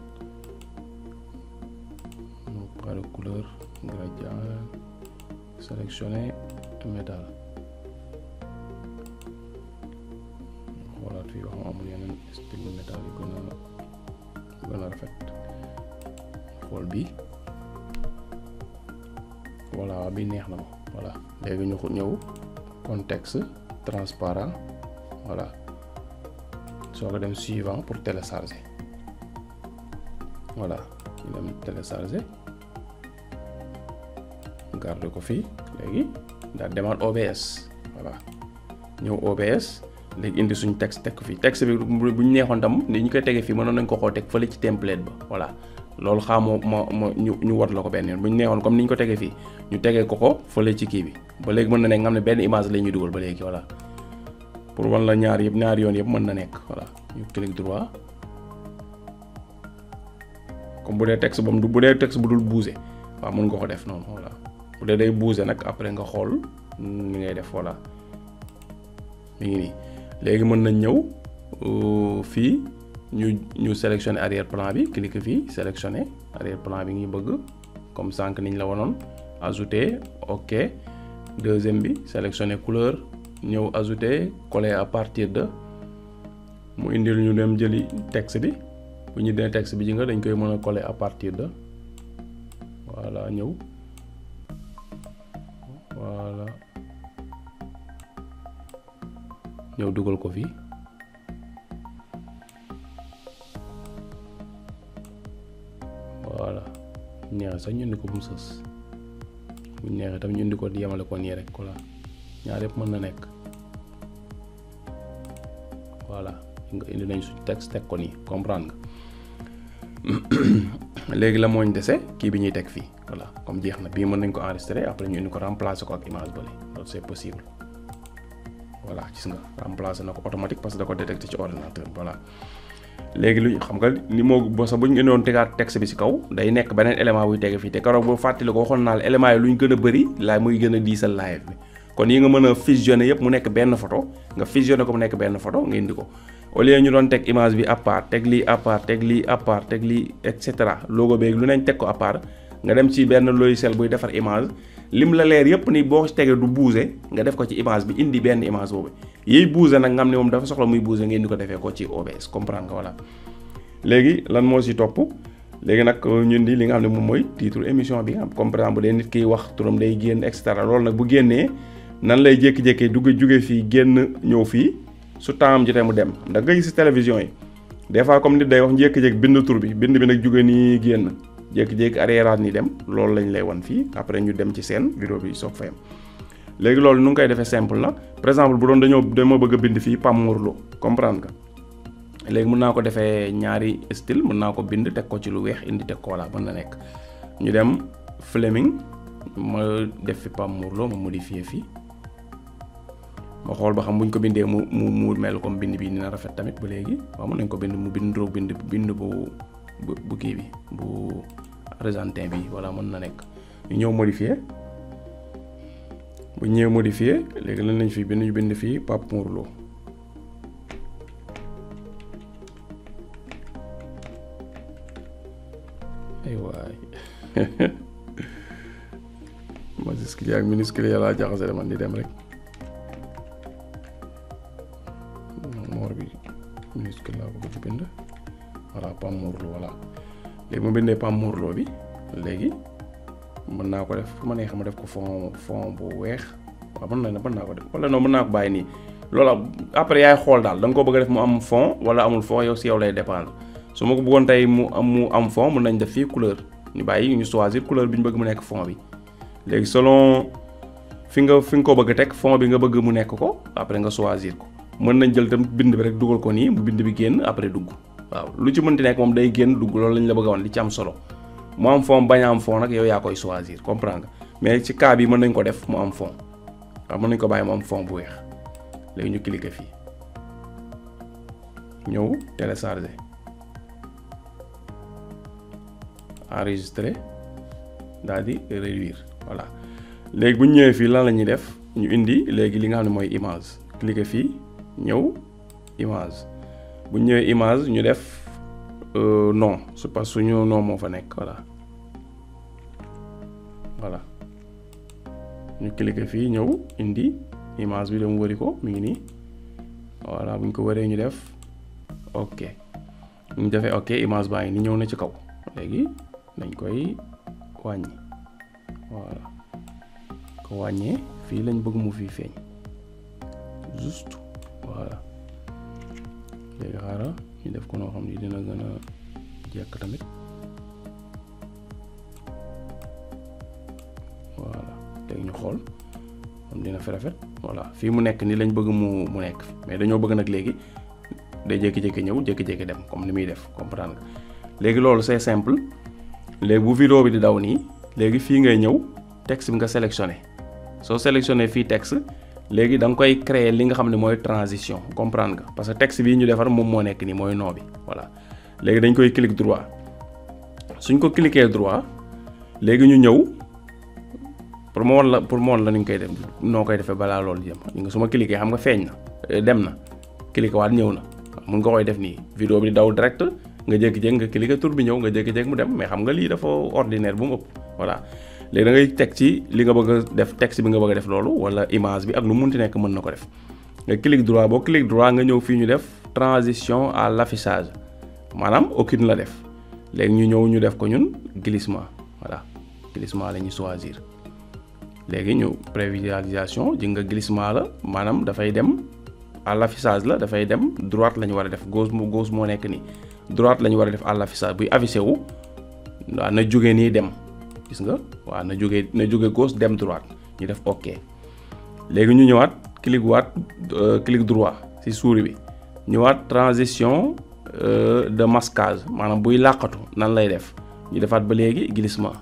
nous pas de couleur gradient sélectionner métal xoolaat fii wax amul yeneen style métal yu gën a rafet xool bi voilà bi neex na ma voilà léegi ñu ñëw contexte transparent voilà soo ko dem suivant pour télécharger voilà ñu dem télécharger garder ko fii léegi daal demaat OBS voilà ñëw OBS léegi indi suñu texte teg ko fii texte bi bu ñu neexoon tam ni ñu koy tegee fii mënoon nañ ko xoo teg fële ci template ba voilà loolu xaamoo ma ñu wat la ko benn yoon bu ñu neexoon comme ni ñu ko tegee fii ñu tegee ko fële ci kii bi ba léegi mën na nekk nga xam ne benn image la ñuy dugal ba léegi voilà pour wan la ñaari yoon yëpp mën na nekk voilà ñu clic droit comme bu dee texte bu dul bouger waaw mën nga ko def noonu voilà bu dee day bouger nag après nga xool ni ngay def voilà mi ngi nii léegi mën nañ ñëw fii ñu sélectionner arrière plan bi cliquer fii sélectionner arrière plan bi ngi bëgg comme sànq niñ la wanoon ajouter ok deuxième bi sélectionner couleur ñëw ajouter coller à partir de mu indil ñu dem jëli texte bi bu ñu dee texte bi ji nga dañ koy mën a coller à partir de voilà ñëw voilà ñëw dugal ko fii voilà neex sax ñu indi ko bu mu sës bu neexee tam ñu indi ko di yemale ko nii rek voilà ñaar yëpp mën na nekk voilà nga indi nañ suñu texte teg ko nii comprendre nga léegi la mooñ dese kii bi ñuy teg fii voilà comme jeex na bii mën nañ ko enregistrer après ñu indi ko remplacer ko ak image bële loolu c'est possible voilà gis nga remplacer na ko automatique parce que da ko détecté ci ordinateur voilà léegi lu xam nga ni moo bo sax bu ñu doon tegaat texte bi ci kaw day nekk beneen élément buy tege fii te keroog boo fàttali ko waxoon naa la élément yi lu ñu gën a bëri laa muy gën a diisal live bi kon yi nga mën a fusionner yëpp mu nekk benn photo nga fusionner ko mu nekk benn photo nga indi ko au lieu ñu doon teg image bi à part teg lii à part teg lii à part teg lii et cetera logo beeg lu nañ teg ko à part nga dem ci benn logiciel buy defar image lim la leer yëpp ni boo tegee du bouger nga def ko ci image bi indi benn image boobu yiy bouger nag nga xam ne moom dafa soxla muy bouger ngeen di ko defee ko ci OBS comprendre nga voilà. léegi lan moo si topp léegi nag ñun di li nga xam ne moom mooy titre émission bi comme par exemple bu dee nit kiy wax turam day génn et cetera loolu nag bu génnee nan lay jékki-jékkee jóge fii génn ñëw fii su temps am jotee mu dem ndax nga gis si télévision yi des fois comme nit day wax jékki-jékki bind tur bi bind bi nag jóge nii génn jékki-jékki arrière ni dem loolu lañ lay wan fii après ñu dem ci seen vidéo bi soog fa yam léegi loolu nu ngi koy defee simple na par exemple bu doon dama bëgg a bind fii Pape Mor Lo comprendre nga léegi mën naa ko defee ñaari style mën naa ko bind teg ko ci lu weex indi teg ko voilà mën na nekk ñu dem Fleming ma def fi Pape Mor Lo ma modifier fii ma xool ba xam buñ ko bindee mu mel comme bind bi dina rafet tamit ba léegi waaw mën nañ ko bind mu bind bu kii bi bu argentin bi voilà mën na nekk ñu ñëw modifier bu ñëwee modifier léegi lan lañ fi bind ñu bind fii Pape Mor Lo ay waay majuscule ak minuscule yàlla jaxase de man di dem rek Mor bi minuscule laa bëgg ci bind voilà Pape Mor Lo voilà léegi mu bindee Pape Mor Lo bi léegi mën naa ko def fu ma neexee ma def ko fond bu weex waaw mën naa ko def wala non mën naa ko bàyyi nii loolu après yaay xool daal da nga ko bëgg a def mu am fond wala amul fond yow si yow lay dépendre su ma ko bëggoon tey mu am fond mën nañ def fii couleur ñu bàyyi ñu choisir couleur bi ñu bëgg mu nekk fond bi léegi selon fi nga ko bëgg a teg fond bi nga bëgg mu nekk ko après nga choisir ko mën nañ jël tam bind bi rek dugal ko nii bu bind bi génn après dugg waaw lu ci mënti nekk moom day génn dugg loolu lañ la bëgg a wan li ci am solo mu am fond bañ a am fond nag yow yaa koy choisir comprendre nga mais ci cas bi mën nañ ko def mu am fond waaw mën nañ ko bàyyi mu am fond bu weex léegi ñu cliquer fii ñëw télécharger enregistrer daal di réduire voilà léegi bu ñu ñëwee fii lan la ñuy def ñu indi léegi li nga xam ne mooy image cliquer fii ñëw image bu ñu ñëwee image ñu def non c'est pas suñu nom moo fa nekk voilà ñu cliquer fii ñëw indi image bi dem wëri ko mi ngi nii voilà bu ñu ko wëree ñu def ok ñu defee ok image baa ngi ni ñëw na ci kaw léegi dañ koy wàññi voilà ko wàññee fii lañ bëgg mu fii feeñ juste voilà léegi xaaral ñu def ko noo xam ni dina gën a jekk tamit voilà léegi ñu xool moom dina fi rafet voilà fii mu nekk ni lañ bëgg mu nekk mais dañoo bëgg nag léegi day jékki-jékki ñëw jékki-jékki dem comme ni muy def comprendre nga léegi loolu c'est simple léegi bu vidéo bi di daw nii léegi fii ngay ñëw texte bi nga sélectionné soo sélectionné fii texte léegi da nga koy créer li nga xam ne mooy transition comprendre nga parce que texte bii ñu defar moom moo nekk nii mooy nom bi voilà léegi dañ koy clic droit suñ ko cliquer droit léegi ñu ñëw pour mu woon la ni ñu koy def noo koy defee balaa loolu jëm nga su ma cliquer xam nga feeñ na dem na cliquer waat ñëw na mun nga koy def nii vidéo bi di daw direct nga jékki-jékki nga cliquer tur bi ñëw nga jékki-jékki mu dem mais xam nga lii dafa ordinaire bu mu ëpp voilà léegi da ngay teg ci li nga bëgg a def texte bi nga bëgg a def loolu wala image bi ak lu munti nekk mën na ko def nga clic droit boo clic droit nga ñëw fii ñu def transition à l'affichage maanaam aucune la def léegi ñu ñëw ñu def ko ñun glissement voilà glissement la ñuy choisir léegi ñu prévisualisation ji nga glissement la maanaam dafay dem à l'affichage la dafay dem droite la ñu war a def gauche moo nekk nii droite la ñu war a def à l'affichage buy affiché wu waaw na jóge nii dem gis nga waaw na jóge gauche dem droite ñu def ok léegi ñu ñëwaat clic droit ci souris bi ñëwaat transition de masquage maanaam buy làqatu nan lay def ñu defaat ba léegi glissement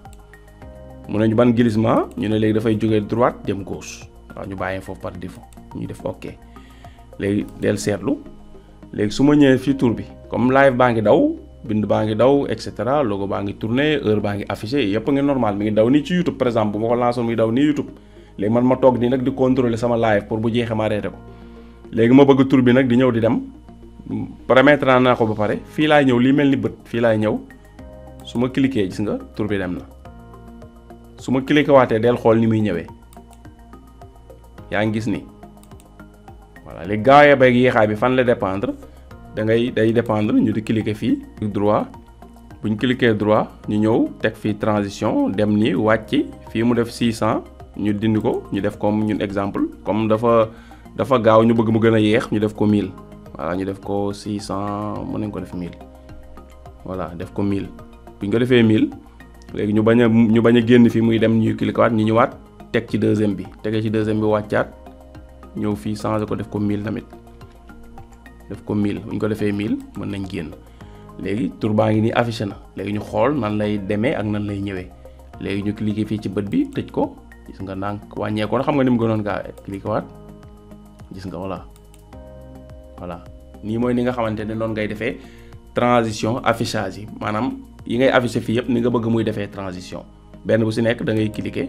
mu ne ñu ban glissement ñu ne léegi dafay jóge droite dem gauche waaw ñu bàyyi foofu par défaut ñu def ok léegi del seetlu léegi su ma ñëwee fii tour bi comme live baa ngi daw bind baa ngi daw et cetera logo baa ngi tourné heure baa ngi affiché yëpp ngi normal mi ngi daw nii ci YouTube par exemple bu ma ko lançoon mi ngi daw nii YouTube léegi man ma toog nii nag di contrôler sama live pour bu jeexee ma arrêté ko léegi ma bëgg tour bi nag di ñëw di dem paramétre naa ko ba pare fii laay ñëw lii mel ni bët fii laay ñëw su ma cliquer gis nga tour bi dem na su ma cliquer waatee del xool ni muy ñëwee yaa ngi gis ni voilà léegi gaawee beeg yéexaay bi fan la dépendre day dépendre ñu di cliquer fii droit buñ cliquer droit ñu ñëw teg fii transition dem ni wàcc fii mu def 600 ñu dindi ko ñu def comme ñun exemple comme dafa gaaw ñu bëgg mu gën a yéex ñu def ko 1000 voilà ñu def ko 600 mën nañ ko def 1000 voilà def ko 1000 buñ ko defee 1000 léegi ñu bañ a génn fii muy dem ñuy cliquer waat ñu ñëwaat teg ci deuxième bi tegee ci deuxième bi wàccaat ñëw fii changer ko def ko 1000 tamit def ko 1000 bu ñu ko defee 1000 mën nañ génn léegi tur baa ngi nii affiché na léegi ñu xool nan lay demee ak nan lay ñëwee léegi ñu cliquer fii ci bët bi tëj ko gis nga ndànk wàññeeku na xam nga ni mu gënoon gaawee cliquer waat gis nga voilà nii mooy ni nga xamante ne noonu ngay defee transition affichage yi maanaam yi ngay affiché fii yëpp ni nga bëgg muy defee transition benn bu si nekk da ngay cliquer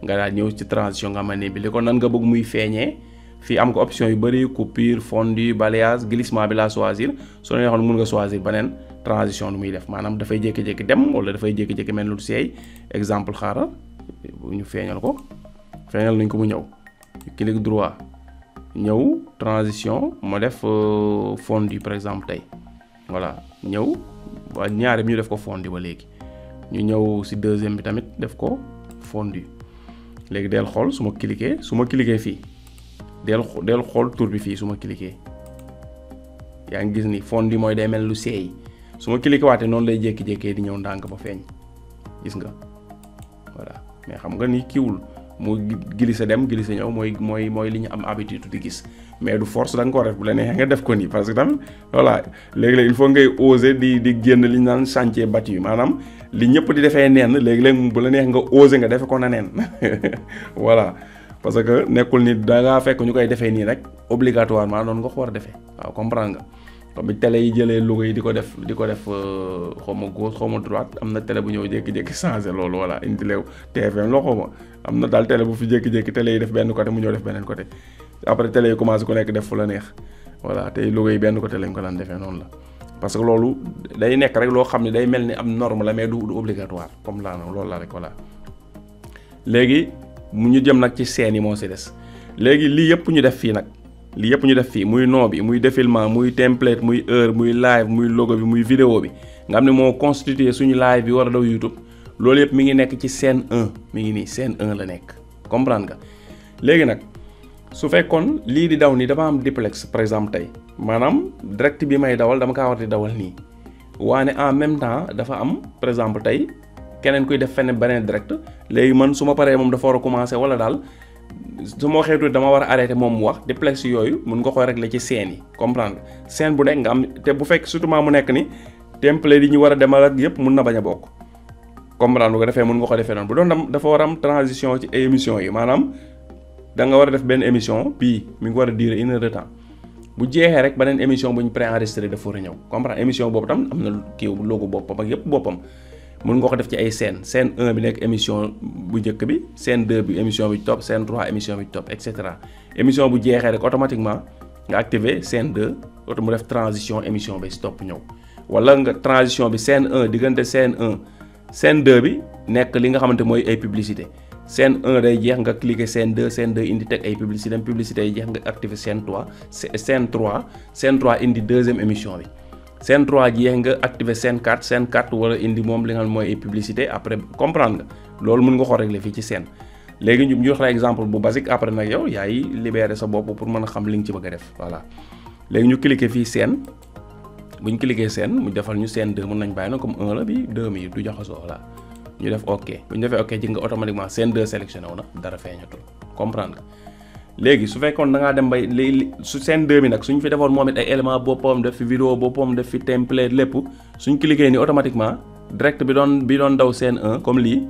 nga daal ñëw ci transition nga mën bi li ko nan nga bëgg muy feeñee fii am ko option yu bëri coupure fondu balayage glissement bi laa choisir soo neexoon mun nga choisir beneen transition lu muy def maanaam dafay jékki-jékki dem wala dafay jékki-jékki mel lu seey exemple xaaral bu ñu feeñal nañ ko mu ñëw clic droit ñëw transition ma def fondu par exemple tey voilà ñëw waa ñaari bi ñu def ko fondu ba léegi ñu ñëw ci deuxième bi tamit def ko fondu léegi del xool su ma cliquer fii del xool tur bi fii su ma cliquer yaa ngi gis ni fondu mooy day mel lu seey su ma cliquer waatee noonu lay jékki-jékkee di ñëw ndànk ba feeñ gis nga voilà mais xam nga ni kiiwul mu glissé dem glissé ñëw mooy li ñu am habitude di gis mais du force da nga ko def bu la neexee nga def ko nii parce que tamit voilà léegi-léeg il faut ngay oser di génn li ñu naan chantier battu maanaam li ñëpp di defee neen léegi-léeg bu la neex nga oser nga defe ko na neen voilà parce que nekkul ni da ngaa fekk ñu koy defee nii rek obligatoirement noonu nga ko war a defee waaw comprendre nga comme bi télé yi jëlee logo yi di ko def xaw ma gauche xaw ma droite am na télé bu ñëw jékki-jékki changé loolu voilà indi leew TFM loo xaw ma am na daal télé bu fi jékki-jékki télé yi def benn côté mu ñëw def beneen côté après télé yi commencé ku nekk def fu la neex voilà tey logo yi benn côté lañ ko daan defee noonu la parce que loolu day nekk rek loo xam ne day mel ni am norme la mais du obligatoire comme laa loolu la rek voilà léegi mu ñu jëm nag ci scène yi moo si des léegi lii yëpp ñu def fii nag muy nom bi muy défilement muy template muy heure muy live muy logo bi muy vidéo bi nga xam ne moo constitué suñu live bi war a daw YouTube loolu yëpp mi ngi nekk ci scène 1 mi ngi nii scène 1 la nekk comprendre nga léegi nag su fekkoon lii di daw nii dafa am duplex par exemple tey maanaam direct bi may dawal dama kaa war di dawal nii waane en même temps dafa am par exemple tey keneen kuy def feneen beneen direct léegi man su ma paree moom dafa war a commencer wala daal su ma waxee tuuti dama war a arrêter moom mu wax duplex yooyu mun nga koy régler ci scène yi comprendre nga scène bu nekk nga am te bu fekk surtout mu nekk ni template yi ñu war a demal ak yëpp mun na bañ a bokk comprendre bu ko defee mën nga ko defee noonu bu doon dafa war am transition ci ay émission yi maanaam da nga war a def benn émission bii mi ngi war a durer 1 heure de temps bu jeexee rek beneen émission bu ñu préenregistré dafa war a ñëw comprendre émission boobu tam am na kii logo boppam ak yépp boppam mën nga ko def ci ay scène 1 bi nekk émission bu njëkk bi scène 2 bi émission bi topp scène 3 émission bi topp et cetera émission bu jeexee rek automatiquement nga activer scène 2 auto mu def transition émission bi si topp ñëw wala nga transition bi scène 1 diggante scène 1 scène 2 bi nekk li nga xamante mooy ay publicité scène 1 day jeex nga cliquer scène 2 indi teg ay publicité yi jeex nga activer scène 3 indi deuxième émission bi scène 3 jeex nga activer scène 4 wala indi moom li nga xam mooy ay publicité après comprendre nga loolu mën nga ko régler fii ci scène léegi ñu jox la exemple bu basique après nag yow yaay libérer sa bopp pour mën a xam li nga ci bëgg a def voilà léegi ñu cliquer fii scène bu ñu cliquer scène mu defal ñu scène 2 mën nañ bàyyi na comme 1 la bi 2 mi du jaxasoo voilà ñu def ok bu ñu defee ok ji nga automatiquement scène 2 sélectionné wu na dara feeñatul comprendre nga léegi su fekkoon da ngaa dem bay su scène 2 bi nag suñ fi defoon moom it ay élément boppam def fi vidéo boppam def fi template lépp suñ cliquer ni automatiquement direct bi doon daw scène 1 comme lii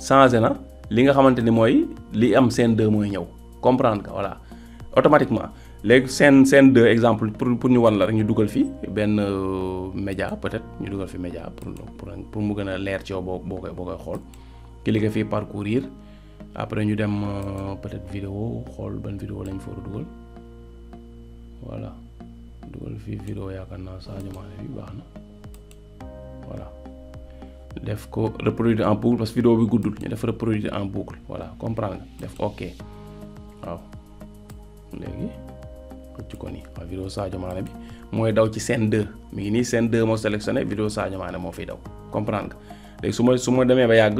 changé na li nga xamante ni mooy li am scène 2 mooy ñëw comprendre nga voilà automatiquement léegi scène 2 exemple pour ñu wan la rek ñu dugal fi benn média peut-être ñu dugal fi média pour mu gën a leer ci yow boo koy xool cliquer fii parcourir après ñu dem peut-être vidéo xool ban vidéo lañ fa war a dugal voilà dugal fii vidéo yaakaar naa Sadio Mané bi baax na voilà def ko reproduire en boucle parce que vidéo bi guddul ñu def reproduire en boucle voilà comprendre nga def ok waaw léegi ci ko nii waaw vidéo Sadio Mané bi mooy daw ci scène 2 mi ngi nii scène 2 moo sélectionné vidéo Sadio Mané moo fiy daw comprendre nga léegi su ma demee ba yàgg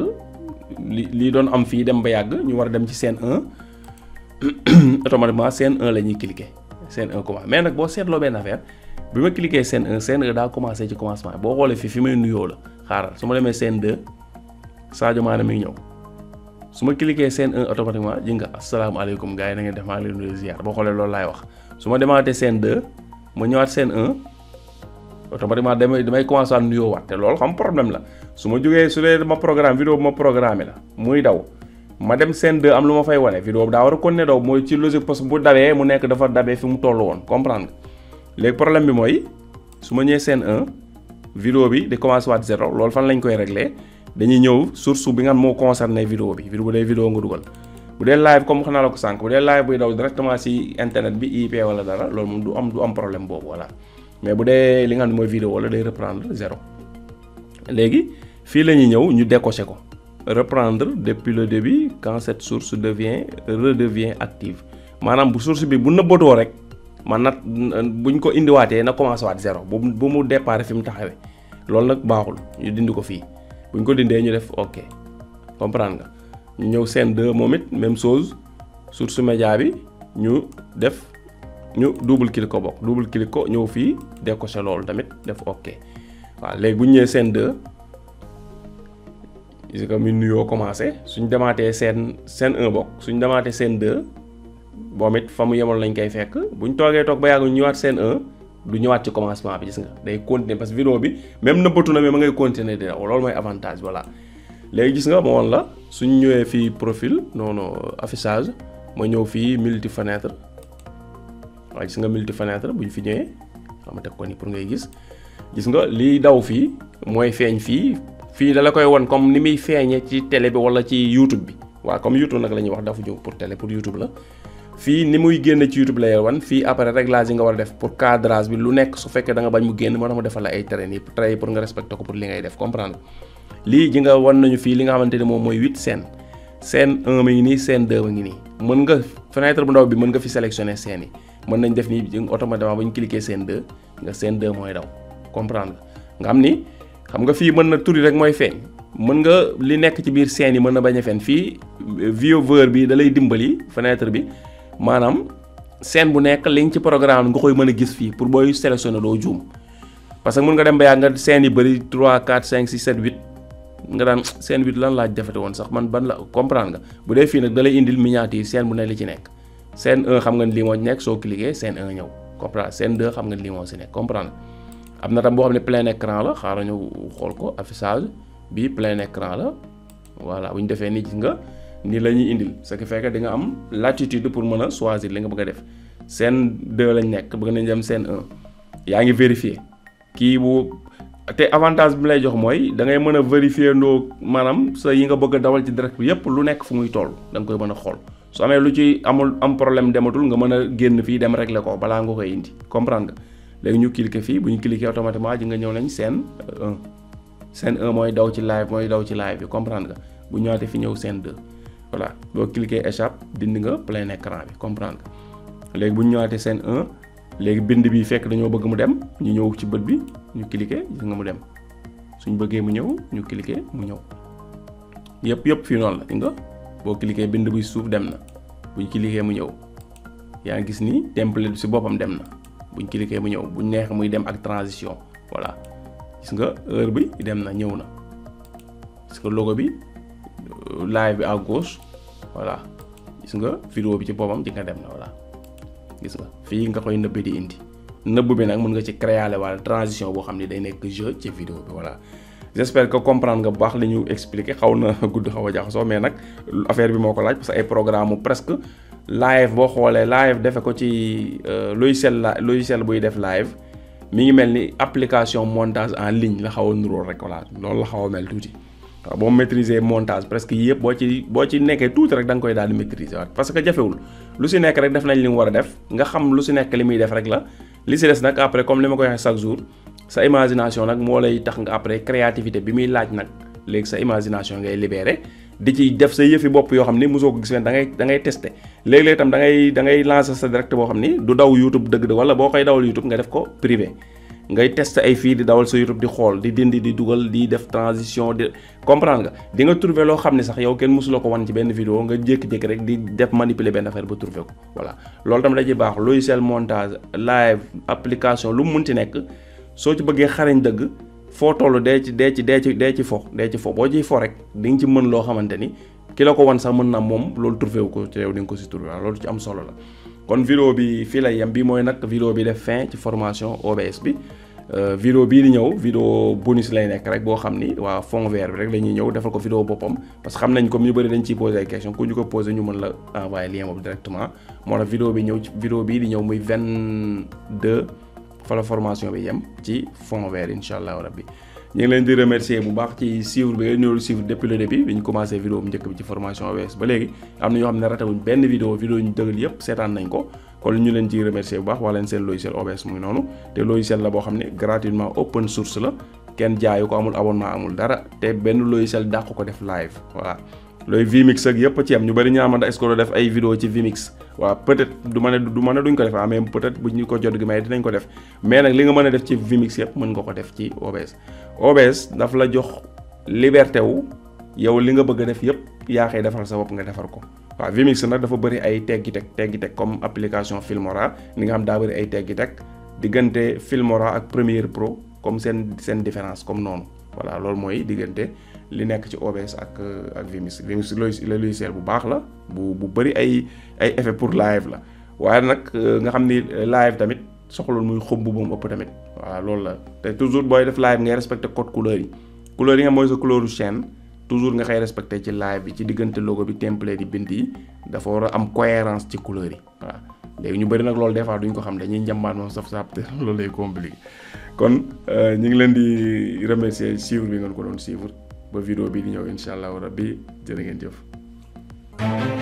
lii doon am fii dem ba yàgg ñu war a dem ci scène 1 automatiquement scène 1 la ñuy cliquer scène 1 commencé mais nag boo seetloo benn affaire bi ma cliquer scène 1 scène 1 daa commencé ci commencement boo xoolee fi may nuyoo la xaaral su ma demee scène 2 Sadio Mané mi ngi ñëw su ma cliquer scène 1 automatiquement ji nga asalaamaaleykum gars yi na ngeen def maa ngi leen di ziar boo xoolee loolu laay wax su ma demaatee scène 2 ma ñëwaat scène 1 automatiquement damay commencé waat nuyoo waat te loolu xam problème la su ma jógee su dee ma programme vidéo bu ma programmé la muy daw ma dem scène 2 am lu ma fay wane vidéo bi daa war a continuer daw mooy ci logique parce que bu dawee mu nekk dafa dabee fi mu toll woon comprendre nga léegi problème bi mooy su ma ñëwee scène 1 vidéo bi di commencé waat 0 loolu fan lañ koy régler dañuy ñëw source bi nga xam moo concerné vidéo bi bu dee vidéo nga dugal bu dee live comme xanaa la ko sànq bu dee live buy daw directement ci internet bi IP wala dara loolu moom du am problème boobu voilà mais bu dee li nga xam ne mooy vidéo la day reprendre 0 léegi fii la ñuy ñëw ñu décocher ko reprendre depuis le début quand cette source redevient active maanaam bu source bi bu nëbbatoo rek man nag buñ ko indiwaatee na commencé waat 0 bu mu départ fi mu taxawee loolu nag baaxul ñu dindi ko fii buñ ko dindee ñu def ok comprendre nga ñu ñëw scène 2 moom it même chose source média bi ñu double clic ko ñëw fii décocher loolu tamit def ok waaw léegi bu ñu ñëwee scène 2 gis nga mi nuyoo commencé suñ demaatee scène 1 bokk suñ demaatee scène 2 boom it fa mu yemoon lañ koy fekk buñ toog ba yàgg ñu ñëwaat scène 1 du ñëwaat ci commencement bi gis nga day continuer parce que vidéo bi même nëbbatu na mais ma ngay continuer di daw loolu mooy avantage voilà léegi gis nga ma woon la suñ ñëwee fii profil affichage ma ñëw fii multi fenêtre waaw gis nga multi fenêtre buñ fi ñëwee xam nga teg ko ni pour ngay gis nga liy daw fii mooy feeñ fii da la koy won comme ni muy feeñee ci télé bi wala ci YouTube bi waaw comme YouTube nag la ñuy wax dafa jóg pour télé pour YouTube la fii ni muy génn ci YouTube lay wan fii après réglage yi nga war a def pour cadrage bi lu nekk su fekkee da nga bañ mu génn moo tax mu defal la ay traits yi pour nga respecter ko pour li ngay def comprendre lii ji nga wan nañu fii li nga xamante ne moom mooy 8 scène 1 mi ngi nii scène 2 mi ngi nii mën nga fenêtre bu ndaw bi mën nga fi sélectionner scène yi mën nañ def nii automatiquement bu ñu cliquer scène 2 nga scène 2 mooy daw comprendre nga xam ni xam nga fii mën na turi rek mooy feeñ mën nga li nekk ci biir scène yi mën na bañ a feeñ fii vieweur bi da lay dimbali fenêtre bi maanaam scène bu nekk li nga ci programme nga koy mën a gis fii pour booy sélectionner doo juum parce que mën nga dem ba yàgg nga scène yi bëri 3 4 5 6 7 8 nga daan scène 8 lan laaj defate woon sax man ban la comprendre nga bu dee fii nag da lay indil miniature scène bu ne li ci nekk scène 1 xam nga ni lii moo ci nekk soo cliquer scène 1 ñëw comprendre scène 2 xam nga ni lii moo si nekk comprendre am na tam boo xam ne plein écran la xaaral ñu xool ko affichage bii plein écran la voilà bu ñu defee nii gis nga ni la ñuy indil ce qui fait que di nga am latitude pour mën a choisir li nga bëgg a def scène 2 lañ nekk bëgg nañ dem scène 1 yaa ngi vérifier kii bu te avantage bi lay jox mooy da ngay mën a vérifier ndoo maanaam sa yi nga bëgg a dawal ci direct bi yépp lu nekk fu muy toll da nga koy mën a xool su amee lu ci am problème dematul nga mën a génn fii dem régler ko balaa nga koy indi comprendre nga léegi ñu cliquer fii bu ñu cliquer automatiquement ji nga ñëw nañ scène 1 scène 1 mooy daw ci live bi comprendre nga bu ñëwaatee fi ñëw scène 2 voilà boo cliquer échappe dindi nga plein écran bi comprendre nga léegi bu ñu ñëwaatee scène 1 léegi bind bi fekk dañoo bëgg mu dem ñu ñëw ci bët bi ñu cliquer gis nga mu dem suñ bëggee mu ñëw ñu cliquer mu ñëw yëpp fii noonu la nga boo cliquer bind bi suuf dem na buñ cliquer mu ñëw yaa ngi gis ni template bi si boppam dem na buñ cliquer mu ñëw buñ neex muy dem ak transition voilà gis nga heure bi dem na ñëw na gis nga logo bi live bi à gauche voilà gis nga vidéo bi ci boppam di nga dem na voilà gis nga fii nga koy nëbb di indi nëbb bi nag mën nga ci créer wala transition boo xam ne day nekk jeu ci vidéo bi voilà j'espère que comprendre nga bu baax li ñu expliquer xaw na gudd xaw a jaxasoo mais nag affaire bi moo ko laaj parce que ay programme presque live boo xoolee live defe ko ci logiciel buy def live mi ngi mel ni application montage en ligne la xaw a nuróol rek voilà loolu la xaw a mel tuuti waaw boo maîtriser montage presque yëpp boo ci nekkee tuuti rek da nga koy daal di maîtriser waat parce que jafewul lu si nekk rek def nañ li mu war a def nga xam lu si nekk li muy def rek la li si des nag après comme li ma koy waxee chaque jour sa imagination nag moo lay tax nga après créativité bi muy laaj nag léegi sa imagination ngay libérer di ci def sa yëfi bopp yoo xam ni mosoo ko gis fen da ngay tester léeg-léeg itam da ngay lancer sa direct boo xam ni du daw YouTube dëgg wala boo koy dawal YouTube nga def ko privé ngay tester ay fii di dawal sa YouTube di xool di dindi di dugal di def transition di comprendre nga di nga trouver loo xam ne sax yow kenn mosuloo ko wan ci benn vidéo nga jékki-jékki rek di def manipuler benn affaire ba trouver ko voilà loolu tamit da ciy baax logiciel montage live application lu mu munti nekk soo ci bëggee xarañ dëgg foo toll dee ci fo boo ciy fo rek di nga ci mën loo xamante ni ki la ko wan sax mën na moom loolu trouver wu ko te yow di nga ko si trouver loolu ci am solo la kon vidéo bi fii lay yem bi mooy nag vidéo bi def fin ci formation OBS bi vidéo bii di ñëw vidéo bonus lay nekk rek boo xam ni waa fond vert bi rek la ñuy ñëw defal ko vidéo boppam parce que xam nañ comme ñu bëri dañ ciy poser ay questions ku ñu ko poser ñu mën la envoyer lien boobu directement moo tax vidéo bii di ñëw muy 22 fa la formation bi yem ci fond vert incha allah rabbi ñu ngi leen di remercier bu baax ci suivre bi ngeen ñëw suivre depuis le début bi ñu commencé vidéo bu njëkk bi ci formation OBS ba léegi am na ñoo xam ne ratewuñ benn vidéo ñu dëggal yëpp seetaan nañ ko kon ñu leen ci remercier bu baax wax leen seen logiciel OBS muy noonu te logiciel la boo xam ne gratuitement open source la kenn jaayu ko amul abonnement amul dara te benn logiciel dàq ko def live voilà looy Vmix ak yëpp ci am ñu bëri ñu amanda est-ce que doo def ay vidéo ci Vmix waaw peut-être du ma ne duñ ko def mais peut-être bu ñu ko jot gi may dinañ ko def mais nag li nga mën a def ci Vmix yëpp mën nga ko def ci OBS daf la jox liberté wu yow li nga bëgg a def yëpp yaa koy defal sa bopp nga defar ko waaw Vmix nag dafa bëri ay teggi teg comme application Filmora ni nga xam daa bëri ay teggi teg diggante Filmora ak Premiere Pro comme seen différence comme noonu voilà loolu mooy diggante li nekk ci OBS ak Vmix logiciel bu baax la bu bëri ay effet pour live la waaye nag nga xam ni live tamit soxloon muy xumb bu mu ëpp tamit voilà loolu la te toujours booy def live ngay respecté code couleur yi nga mooy sa couleuru chaîne toujours nga koy respecté ci live bi ci diggante logo bi template yi bind yi dafa war a am cohérence ci couleur yi voilà léegi ñu bëri nag loolu des fois duñ ko xam dañuy njambaat moom saf sap te loolu lay compliqué kon ñu ngi leen di remercier suivre bi ngeen ko doon suivre ba vidéo bi di ñëw incha allah rabbi jërë ngeen jëf